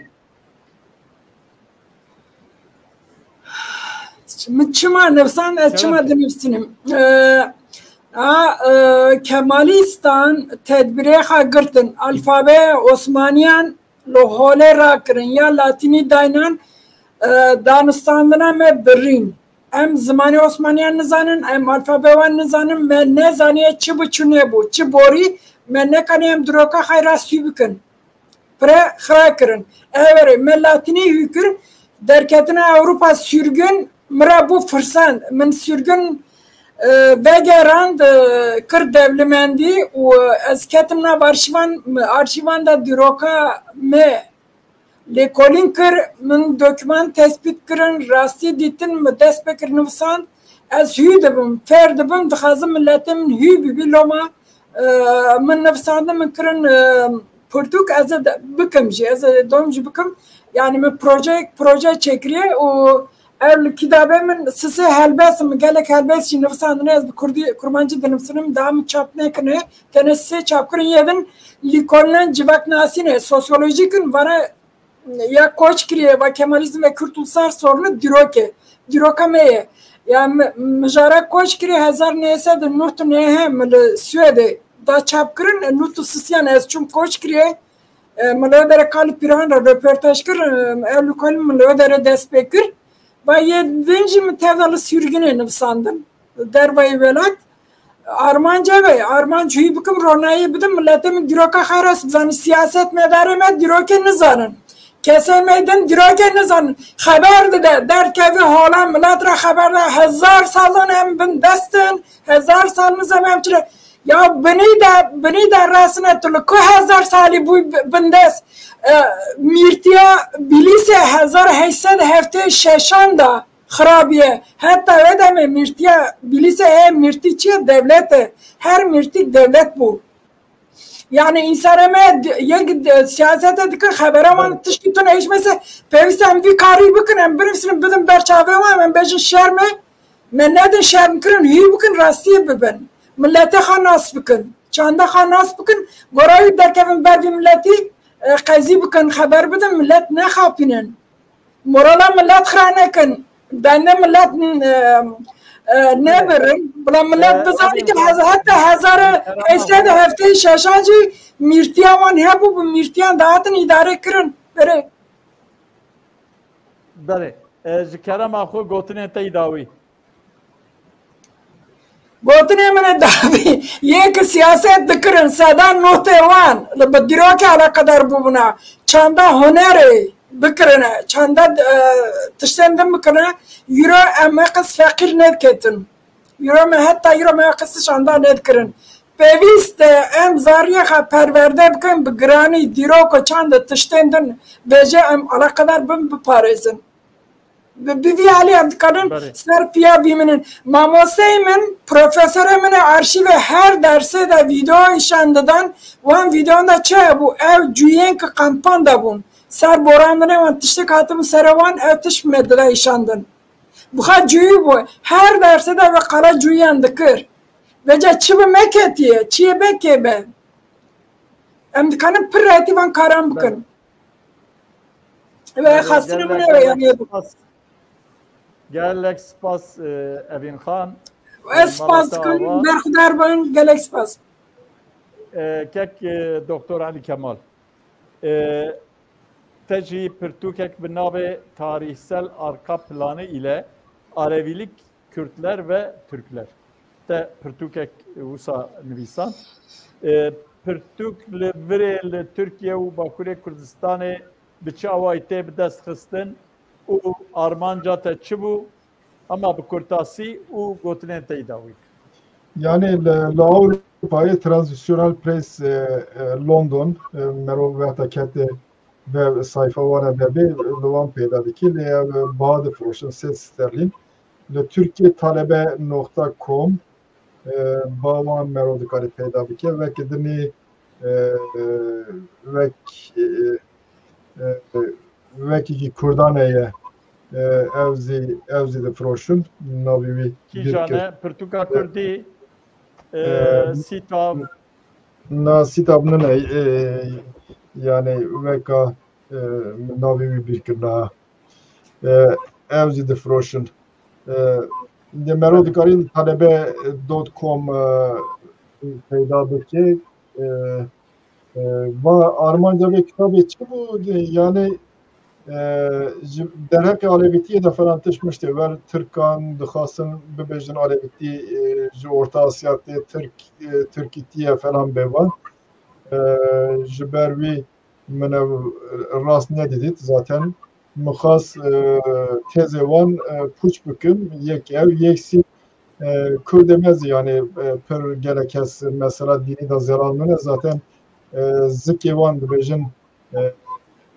Min çima nivîsand, ez çima dinivîsînim? Ee, a, e, Kemalîstan tedbirê xwe girtin. Alfabeya Osmaniyan li holê rakirin ya latînî daynan, e, danûstandina me birîn. Em zimanê Osmaniyan nizanin, em alfabeya wan nizanin, me nezaniye çi bû, çi nebû, çi borî, me nekaniye em diroka xwe ra sû bikin. Pire xira kirin. Ev erê, me latînî hû kir, derketina Ewropa sürgün, min re bû firsend. Min sürgün, e, vegerand, e, kir dewlemendî û ez ketim nav arşîvan, arşîvan de dîroka me lêkolîn kir, min dokûman tespît kirin, rastî dîtin, min dest pê kir nivîsand. Ez hû dibim, fêr dibim, dixwazim miletê min hû bibî, loma, e, min nivîsandin, min kirin, e, pirtûk, ez ê de-, bikim jî, ez ê dom jî bikim. Yani min proje, proje çêkiriye û ev li kitabê min sisê helbest, min gelek helbest jî nivîsandine, ez bi kurdî, kurmancî dinivîsinim, daha min çap nekirine, tenê sê çap kirin, yê din lîkolînan civaknasî ne, sosyolojîk in, vana ya Qoçgiriyê ve Kemalizm ve Kürt Ulusal Sorunu dîrokê, dîroka me ye. Ya mi-, mijara Qoçgiriyê hezar neh sed û nod û neh min li Swêdê da çap kirin, nod û sisiyan ez çûm Qoçgiriyê, e, min li wê dere kalî pîran re röportaj kir, e, ev lîkolîn min li wê dere dest pê kir. Va yê din jî min tevda li sürgünê nivîsandin. Dervayê welat. Armanc ev e, armanc hû bikim, ronayî bidim, miletê min dîroka xwe rast bizanin. Siyasetmedarê me dîrokê nizanin. Kesê me din dîrokê nizanin. Xeber dide, derkevî hala milet re xeber de, hezar sal in em bin dest in, hezar sal nizam em çi re. Ya binî de, binî de resne tu li ku hezar salî bû bi-, bindest? E, mîrtiya Bîlîsê hezar heşt sed heftê şeşan de xirabiye. Heta wê demê mîrtiya Bîlîsê heye, mîrtî çi ye? Dewlet e. Her mîrtî dewlet bû. Yani însana me d-, yek d-, siyasete dike, xebera wan tişkî tune hîç mese, pêwîst em vî karî bikin, em binivîsin, bidin ber çavê wan, em bêjin şerm e, me nedin şerm kirin, hî bikin, rastiyê bibin. Miletê xwe nas bikin. Çanda xwe nas bikin, gora wî derkevin ber vî miletî, e, qezî bikin, xeber bidin, milet nexapînin. Morala milet xira nekin. Dende milet, e, e, nebirin. Bila milet bizane ki hez-, heta hezar û heşt sed û heftê û şeşan jî mîrtiya wan hebû, bi mîrtiyan dihatin îdare kirin. Berê. Belê. E, ji kerema xwe gotinên te yî dawî. Gotinê min ê dawî, yê ki siyaset dikirin, sedan notê wan li bi dîrokê eleqedar bûbûna, çanda hunerê bikirine, çanda, e, tiştên din bikirine, îro em qis feqîr nediketin. Îro me heta îro me qis çanda nedikirin. Pêwîst e em zariyê xwe perwerde bikin, bi giranî dîrok û çand û tiştên din vêje em eleqedar bin, biparêzin. Bi, bi vî alî em dikarin Belê. ser piya bimînin. Mamosteyê min, profesorê min ê arşîvê her dersê de vîdeo îşan didan. Wan vîdeoyan de çi hebû? Ew cuyên ki kampan de bûn. Ser borandinê wan tiştek hatibû sere wan, ew tişt me dida îşandin. Bi xwe cuyî bû. Her dersê de ve qala cuyiyan dikir. Vêca çi bi me ketiye, çi yê be kê be. Em dikarin pir rehetî van karan bikin. Ve Belê, xastinê min gelek, ew e, gelek yanî. spas. Gelek spas, e, Evîn Xan. Ez E, spas Malata dikim, Awa. Berxudar bin, gelek spas. E, kek, e, Doktor Elî Kemal. E, te jî pirtûkek bi navê Tarîhsel Arka Planı ile Alevilik, Kürtler ve Türkler. Te pirtûkek wisa nivîsand. E, pirtûk li virê li Tirkiye û Bakurê Kurdistanê bi çi awayî tê bi dest xistin û armanca te çi bû? Ama bi kurtasî û gotinên te yî dawî. Yani li, li Avrupayê Transitional Press, e, e, London, e, merov wexta kete ve sayfa wan e webê, li wan peyda dikî, lê ev baha difiroşin sed sterlîn. Li Tirkiye talebe nokta com, e, ba wan merov dikarî peyda bike. Wekî dinê, e, e, wek, e, e, e, wekî Kurdan heye, e, ew zî, ew zî difiroşin. Navê wî Kîjan Birkir. e? Pirtûka Kurdî, e, E, Sîtav. Na Sîtav nine, e, yani weka, e, navê wî bîr kirina. E, ew zî difiroşin. E, de mero dikarî talebe dot com, e, peyda bike. E, e, va armanca vê kitabê çi bû? Yani, e, ji derheqê alevîtiyê de falan tişt miştê wer Tirkan dixwastin bibêjin alevîtî, e, ji Orta Asya tê, Tirk, e, Tirkîtiye falan bêvan. E, ji ber wî min ev, e, rast nedidît zaten. Min xwest, e, tezê wan, e, pûç bikim. Yek ev, yek sî, e, Kurdê me zî, yani, e, pir gelek kes mesela dînî de zelal min e. Zaten, e, zikê wan dibêjin, e,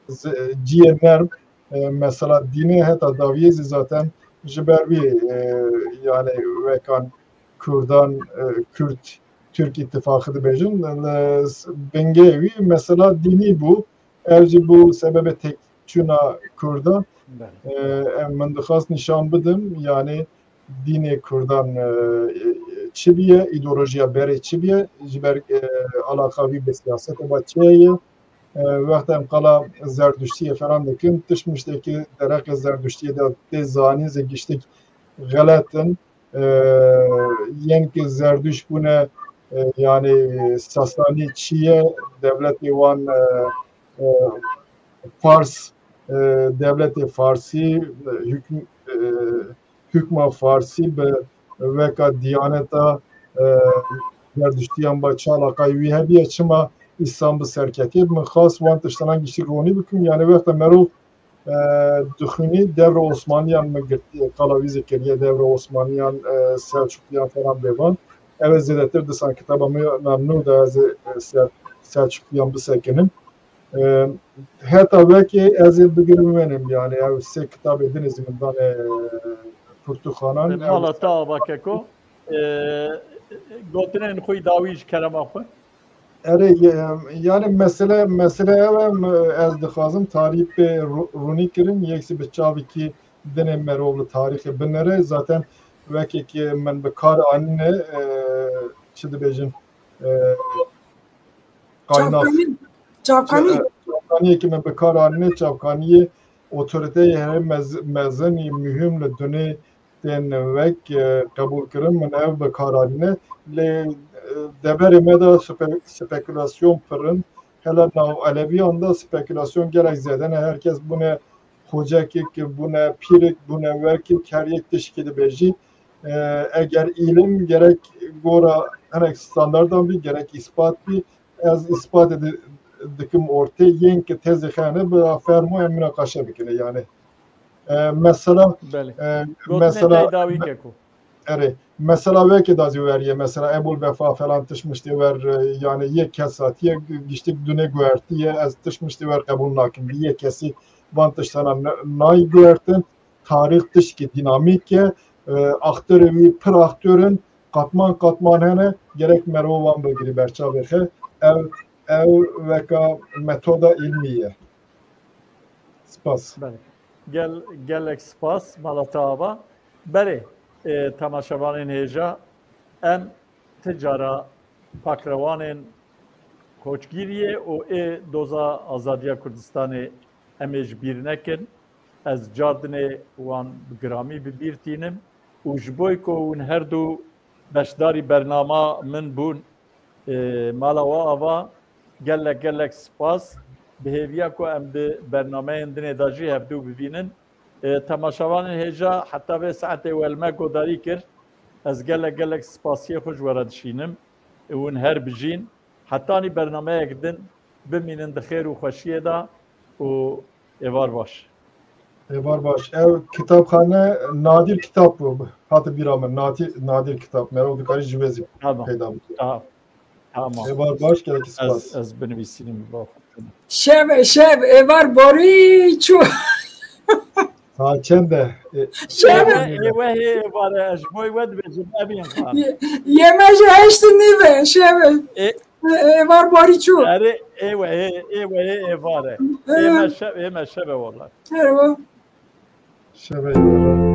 zi-, ciyê nerm, e, mesela dînê heta dawiyê zî zaten ji ber wî, e, yani wekan Kurdan, e, Kürt, Türk İttifakı dibêjin, li s-, bingehê wî mesela dînî bû. Ev jî bû sebebê têkçûna Kurdan. Belê. E, em, min dixwest nîşan bidim, yani dînê Kurdan, e, e, çi biye, îdeolojiya berê çi biye, ji ber, e, alaqa wî bi siyasetê ba çi heye. E, wexta em qala Zerduştiyê falan dikin, tişt miştekî derheqê Zerduştiyê de tê zanîn zî giştik xelet in. E, yên ki Zerduşt bûne, e, yani Sasanî çi ye, dewletê wan, e, e, Fars, e, dewletê Farsî, e, hükm-, e, hukma Farsî bi weka diyaneta, e, Zerduştiyan ba çi alaqayê wî hebiye, çima Îslam bi ser ketiye. Min xwest wan tiştana giştî ronî bikim. Yani wexta merov, e, dixwînî, devra Osmaniyan min girtiye, qala wî zî kiriye, devra Osmaniyan, e, Selçukliyan falan bêvan. Ev ê zêdetir disan kitaba min ya nû de ez ê, e, Sel-, Selçukliyan bisekinim. E, heta wekê ez ê bigirim wenim, yani ev sê kitabê din ê zî min dane, e, pirtûkxanan. Mala te ava keko. E, gotinên xwe yî dawî ji kerema xwe. Erê, ye-, yani mesele, mesele ew e, m-, ez dixwazim tarîh bê ru-, rûnî kirin, yek zî bi çavekî dinê merov li tarîxê binere. Zaten wekê ki min bi kar anîne, e, çi dibêjin, e, kaynak. Çavkanî, çavkanî. Çavkaniyê ki me bi kar anîne, çavkaniyê otoriteyê herê mez-, mezin ê muhim li dunê tên wek, e, qebûl kirin, min ev bi kar anîne. Lê, e, deverê me de spe-, spekulasyon pir in. Hela nav Eleviyan de spekulasyon gelek zêde ne. Her kes bûne xocekek, bûne pîrek, bûne werkek, her yek tişkî dibêjî. E, eger îlim gerek gora hinek standardan bî, gerek îspat bî, ez îspat di-, dikim ortê, yên ki tezê xene bi fermo em münaqaşe bikine yani. E, mesela, Belê. e, Gotinê mesela, te dawî keko. Erê, mesela weke da zî weriye, mesela Ebul Vefa falan tişt miştê wer, e, yani yek kes hatiye, giştik dune guertiye, ez tişt miştê wer qebûl nakim. Bi yek kesî van tiştana n-, nay guertin, tarîx tişkî dînamîk e, e, aktörê wî pir aktör in, qatman qatman hene, gerek merve wan bigirî berçavê xwe. Ev, ew weka metoda îlmî ye. Spas. Belê. Gel-, gelek spas, mala te ava. Belê, e, temaşevanên hêja, em ti cara pakrewanên koçgiriyê û ê doza azadiya Kurdistanê em ê ji bîr nekin. Ez cardinê wan bi giramî bi bîr tînim û ji bo ku hûn her du beşdarî bernama min bûn, e, mala we ava, gelek gelek spas. Bi hêviya ku em di bernameyên dinê de jî hevdû bivînin. E, temaşevanên hêja, heta vê saetê we li me godarî kir. Ez gelek gelek spasiyê xwe ji we re dişînim. Û hûn her bijîn. Hetanî bernameyek din, bimînin di xêr û xweşiyê de û êvar baş. Êvar baş. Ev kitapxane nadir kitap bû. Hate bîra min. Nadir, nadir kitap. Merov dikarî ji vê zî Tamam. peyda bike. Tamam. Tamam. Êvar baş, gelekî spas. Ez, ez binivîsînim. Şev, şev, êvar borî çû. Saet çend e? E, Şev. Ê, ê, we hê êvar e, ez ji bo we dibêjim, Emîn Xan. Ye-, yeme ji heşt nîve, şev. E, Ê, êvar borî çû. Erê, ê we hê, ê we hê êvar e. Ê. Ê me şev, ê me şev e wela. Erê. Şev e.